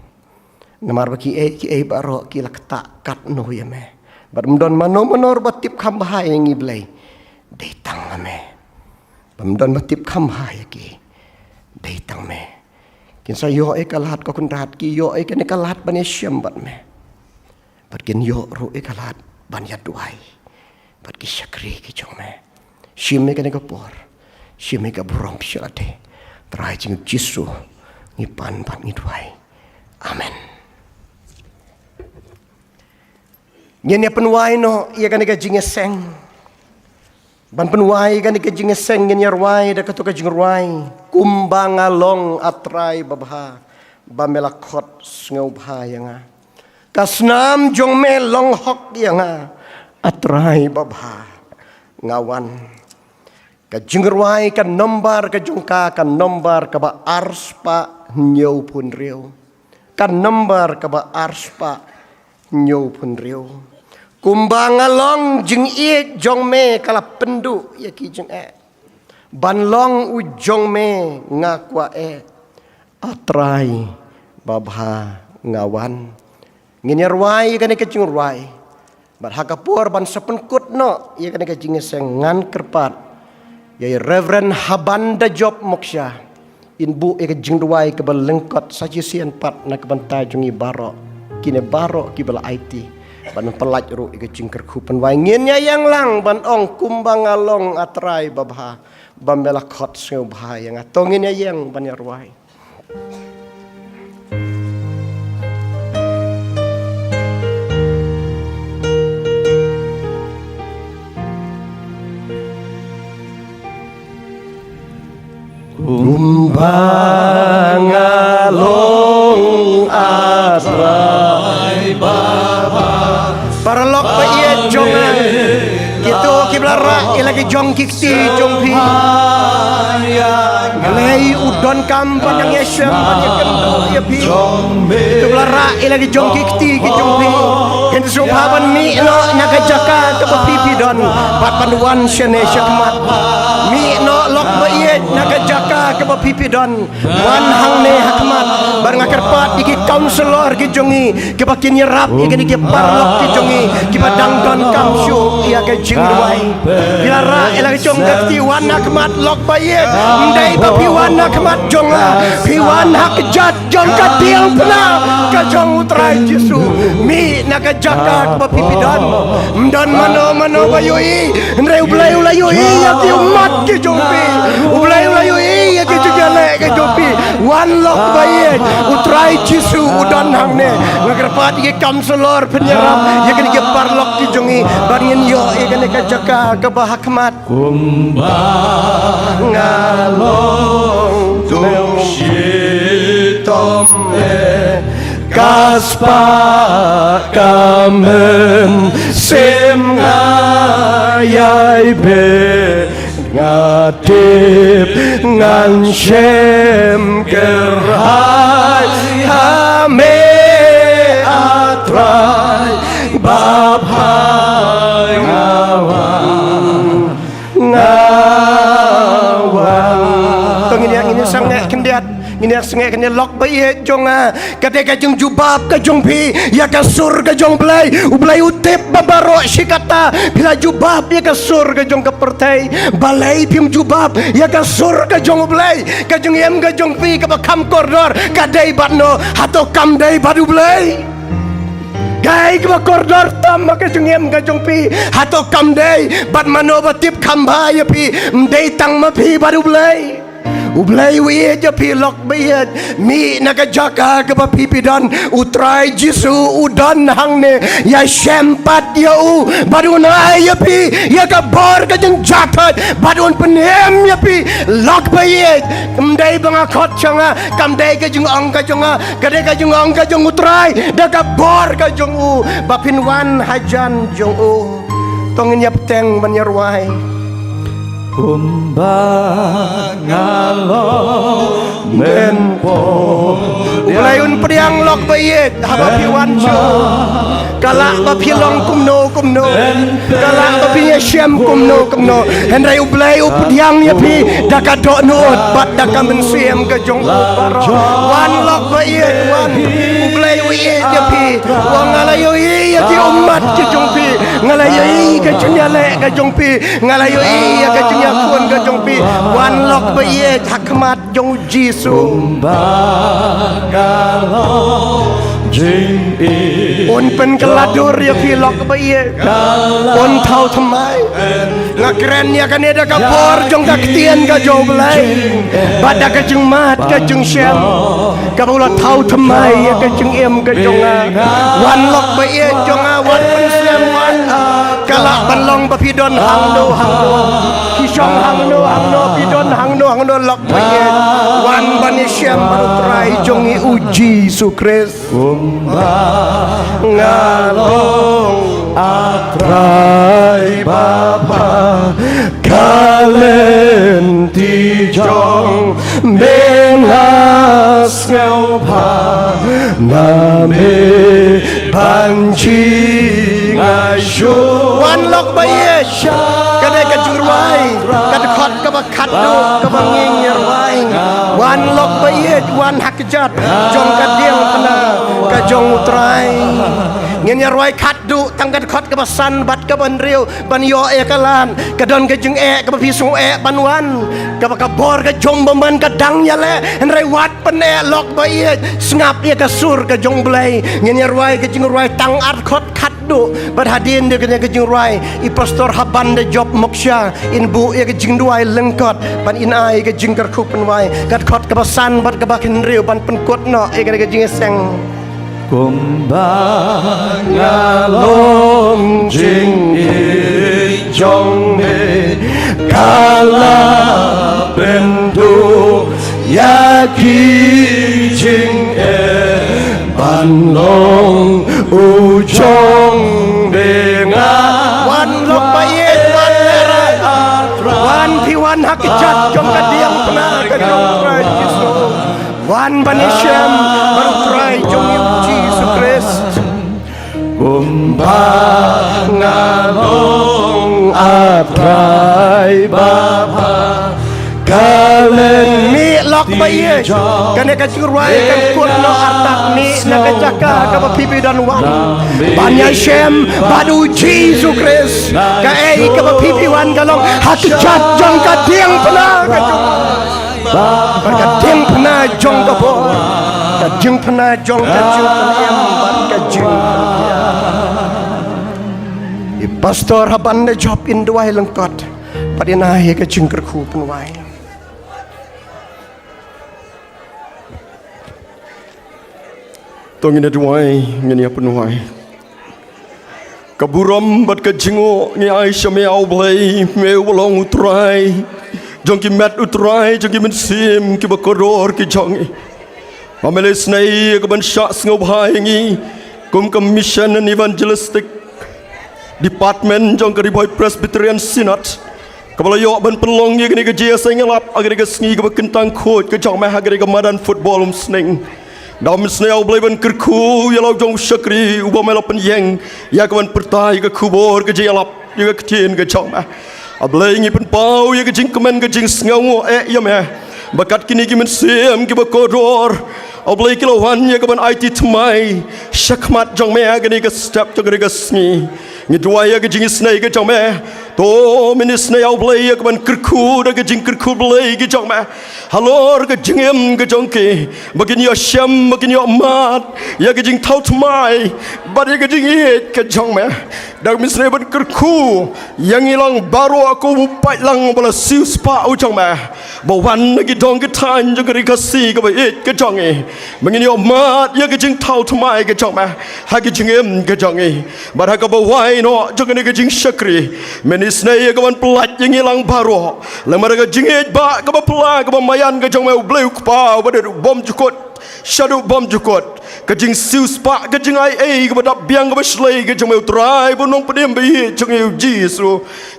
Namar ba kiei kiei baroh ki la ktah katno ïa me. Bad ym don mano mano ruh ba tip kham bha ïa ngi Blei. Dei tang ma me. Bad ym don ba tip kham bha ïa ki. Dei tang me. Kin sa ïoh ïa ka lad, ko Kynrad, ki ïoh ïa kane ka lad ban ïashem bad me. Bad kin ïoh ruh ïa ka lad ban ïaduwai bad ki shakri ki jong me. Shim ïa kane ka por, shim ïa ka burom sha lade. Trai jong ngi Jisu ngi pan bad ngi duwai. Amen. Ngin ïa pynwai noh ïa kane ka jingïaseng. Ban pynwai ïa kane ka jingïaseng ngin ïa rwai da kato ka jingrwai: Kumba nga long, A Trai babha, ba me la khot sngewbha ïa nga. Ka snam jong me long hok ïa nga, A Trai babha, nga wan. Ka jingrwai ka nombar ka jong ka, ka nombar kaba ar spah hynñiewphew hynriew. Ka nombar kaba ar spah hynñiewphew hynriew. Kumba nga long, jingïeit jong me ka la pynduh ïa ki jingeh. Ban long u jong me nga kwah eh, A Trai babha, nga wan. Ngin ïa rwai ïa kane ka jingrwai. Bad ha ka por ban sa pynkut noh ïa kane ka jingïaseng, ngan kyrpad ïa i Reverend Haban Dajop Moksha in buh ïa ka jingduwai kaba lyngkot sa shisien pat na ka bynta jong ngi baroh, kine baroh kiba la aiti. Bad yn pyllait ruh ïa ka jingkyrkhu pynwai. Ngin ïa ïeng lang ban ong: Kumba nga long, A Trai babha, ba me la khot sngewbha ïa nga. To ngin ïa ïeng ban ïa rwai. Kumba nga long, A Trai babha. Paralok ba ïeit jong nga, kito kiba la rah ïa la ki jong ki kti jong phi. Blei u donkam ban ïashem ban ïakynduh ïa phi. Kito kiba la rah ïa la ki jong ki kti ki jong phi, kin sngewbha ban mih noh na ka jaka kaba phi phi don bad ban wan shane shakhmat. Mih noh lok ba ïeit na ka jaka kaba phi phi don. Wan hangne ha khmat. Bad nga kyrpad ïa ki councillor ki jong ngi kiba kin ïarap ïa kine ki paralok ki jong ngi kiba dang donkam shuh ïa ka jingduwai. Phi la rah ïa la ka jong ka kti, wan ha khmat lok ba ïeit. Ym dei ba phi wan ha khmat jong nga, phi wan ha kjat jong ka diengphna ka jong U Trai Jisu. Mih na ka jaka kaba phi phi don. Ym don mano mano ba ïohi. Hynrei U Blei u la ïohi ïa ki ummat ki jong phi. U Blei u la ïohi ïa ki jingïaleh ki jong phi. Wan lok ba ïeit, U Trai Jisu u don hangne. Nga kyrpad ïa ki councillor pynïarap ïa kine ki paralok ki jong ngi ban ngin ïoh ïa kane ka jaka kaba ha khmat. Kumba nga long, to shitom eh. Ka spah ka mynsiem nga ïai beh, nga tip ngan shem kyrhai ha me, A Trai babha, nga wan. Nga wan. To ngin ïa, ngin ïa sangeh khyndiat. Ngin ïa sangeh khyndiat. Lok ba ïeit jong nga, ka dei ka jingjubab ka jong phi ïa ka sur ka jong U Blei. U Blei u tip ba baroh shi katta phi la jubab ïa ka sur ka jong ka pyrthei. Balei phim jubab ïa ka sur ka jong U Blei? Ka jingim ka jong phi kaba kham kordor ka dei bad no? Hato kam dei bad U Blei? Kaei kaba kordor tam ha ka jingim ka jong phi? Hato kam dei bad mano ba tip kham bha ïa phi? Ym dei tang ma phi bad U Blei. U Blei u ïeit ïa phi lok ba ïeit. Mih na ka jaka kaba phi phi don. U Trai Jisu u don hangne ïa shem pat ïa u bad un ai ïa phi ïa ka bor ka jingjahthait bad un pynim ïa phi lok ba ïeit. Ym dei ba nga khot sha nga, kam dei ka jingong ka jong nga, ka dei ka jingong ka jong U Trai, da ka bor ka jong u ba phin wan hajan jong u. To ngin ïa bteng ban ïa rwai. Kumba nga long mynpoi. U Blei un pdiang lok ba ïeit haba phi wan shuh. Ka lah ba phi long kumno kumno, ka lah ba phi ïashem kumno kumno, hynrei U Blei u pdiang ïa phi da ka dohnud bad da ka mynsiem ka jong u baroh. Wan lok ba ïeit, wan. U Blei u ïeit ïa phi. Wan, nga la ïohi ïa ki ummat ki jong phi, nga la ïohi ka jingïaleh ka jong phi, nga la ïohi ïa ka jingïakhun ka jong phi. Wan lok ba ïeit ha khmat jong u Jisu. Kumba nga long jingïeit. Un pynkylla dur ïa phi lok ba ïeit. Un thaw thymmai. Nga kren ïa kane da ka bor jong ka ktien ka jong U Blei bad da ka jingmad ka jingshem, kaba u la thaw thymmai ïa ka jingim ka jong nga. Wan lok ba ïeit jong nga, wan pynslem, wan. Ka lah ban long ba phi don hangno hangno, phi shong hangno hangno, phi don hangno hangno, lok ba ïeit. Wan ban ïashem bad U Trai jong ngi U Jisu Khrist. Kumba nga long, A Trai Baba, ka lynti jong me nga sngewbha, na me ban jngai shuh. Wan lok ba ïeit. Ka dei ka jingrwai ka dkhot kaba khatduh kaba ngin ïa rwai. Wan lok ba ïeit, wan ha kjat jong ka diengphna ka jong U Trai. Ngin ïa rwai khatduh tang ka dkhot kaba san bad kaba hynriew, ban ïoh ïa ka lad. Ka don ka jingeh kaba phi sngew eh ban wan, kaba ka bor ka jong u bymman ka dang ïaleh, hynrei wat pyneh lok ba ïeit, sngap ïa ka sur ka jong U Blei. Ngin ïa rwai ka jingrwai tang ar dkhot khatduh, bad hadien de ka jingrwai, i Pastor Haban de Job Moksha in buh ïa ka jingduwai lyngkot ban in ai ka jingkyrkhu pynwai. Ka dkhot kaba san bad kaba hynriew ban pynkut noh ïa ka, ka jingïaseng. Kumba nga long jingïeit jong me, ka la pynduh ïa ki jingeh, ban long u jong me nga. Wan lok ba ïeit, wan lehrain. Wan phi wan ha kjat jong ka diengphna ka jong U Trai Jisu. Wan ban ïashem bad U Trai jong ngi U Jisu Khrist. Kumba nga long, A Trai Baba, ka lynti. Mih lok ba ïeit. Kane ka jingrwai kan kut noh artat, mih na ka jaka kaba phi, phi don wan ban ïashem bad U Jisu Khrist. Kaei kaba phi, phi wan ka long ha kjat jong ka diengphna ka jong, bad ka diengphna jong ka bor, ka diengphna jong ka jingpynim bad ka jingpynim. I Pastor Haban de Job in duwai lyngkot bad in ai ka jingkyrkhu pynwai. To ngin ïa duwai, ngin ïa pynwai. Ka burom bad ka jingnguh ngi ai sha me, A U Blei, me uba long U Trai jong ki met, U Trai jong ki mynsiem kiba kordor ki jong ngi. Ba me la isynei ïa ka ban shah sngewbha ïa ngi kum ka Mission and Evangelistic Department jong ka Ri Bhoi Presbyterian Synod, kaba la ïoh ban pynlong ïa kane ka jingïaseng ïalap ha kane ka sngi kaba kyntang khuid ka jong me ha kane ka madan football Umsning. Nga ym isynei, A U Blei, ban kyrkhu ïa la u jong u shakri uba me la pynïeng ïa ka ban pyrta ïa ka khubor ka jingïalap ïa ka ktien ka jong me. A Blei, ngi pynpaw ïa ka jingkmen ka jingsngewnguh eh ïa me ba kat kine ki mynsiem kiba kordor, A Blei, ki la wan ïa ka ban aiti thymmai shakhmat jong me ha kane ka step jong kane ka sngi. Ngi duwai ïa ka jingisynei ka jong me. To men isynei, A Blei, ïa ka ban kyrkhu da ka jingkyrkhu Blei ka jong me halor ka jingim ka jong ki, ba kin ïoh shem, ba kin ïoh mad ïa ka jingthaw thymmai bad ïa ka jingïeit ka jong me. Da men isynei ban kyrkhu ïa ngi lang baroh, ko u paidlang ba la siewspah u jong me, ba wan na ki dong ki thaiñ jong ka Ri Khasi kaba ïeit ka jong ngi, ba ngin ïoh mad ïa ka jingthaw thymmai ka jong me ha ka jingim ka jong ngi. Bad ha kaba wai noh jong kane ka jingshakri, men isynei ïa ka ban pyllait ïa ngi lang baroh lem bad ka jingïeit ba kaba pla kaba maïan ka jong me, U Blei U Kpa uba dei u bymjukut. shaduh bymjukut, ka jingsiewspah, ka jingai ei kaba dap biang kaba shlei ka jong me u Trai bad u Nongpynim ba ïeit jong ngi u Jisu,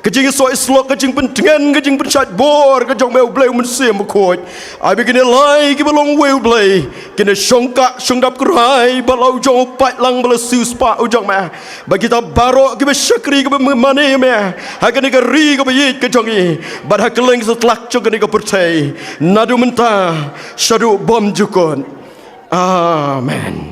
ka jingïasoh ïasyllok, ka jingpyntngen, ka jingpynshait bor ka jong me u Blei u Mynsiem Bakhuid. Ai ba kine lai kiba long uwei u Blei kin ïa shongkah shongdap kyrhai bad la u jong u paidlang ba la siewspah u jong me, bad kita baroh kiba shakri kiba mane me ha kane ka ri kaba ïeit ka jong ngi bad ha kylleng satlak jong kane ka pyrthei, naduh mynta shaduh bymjukut. Amen.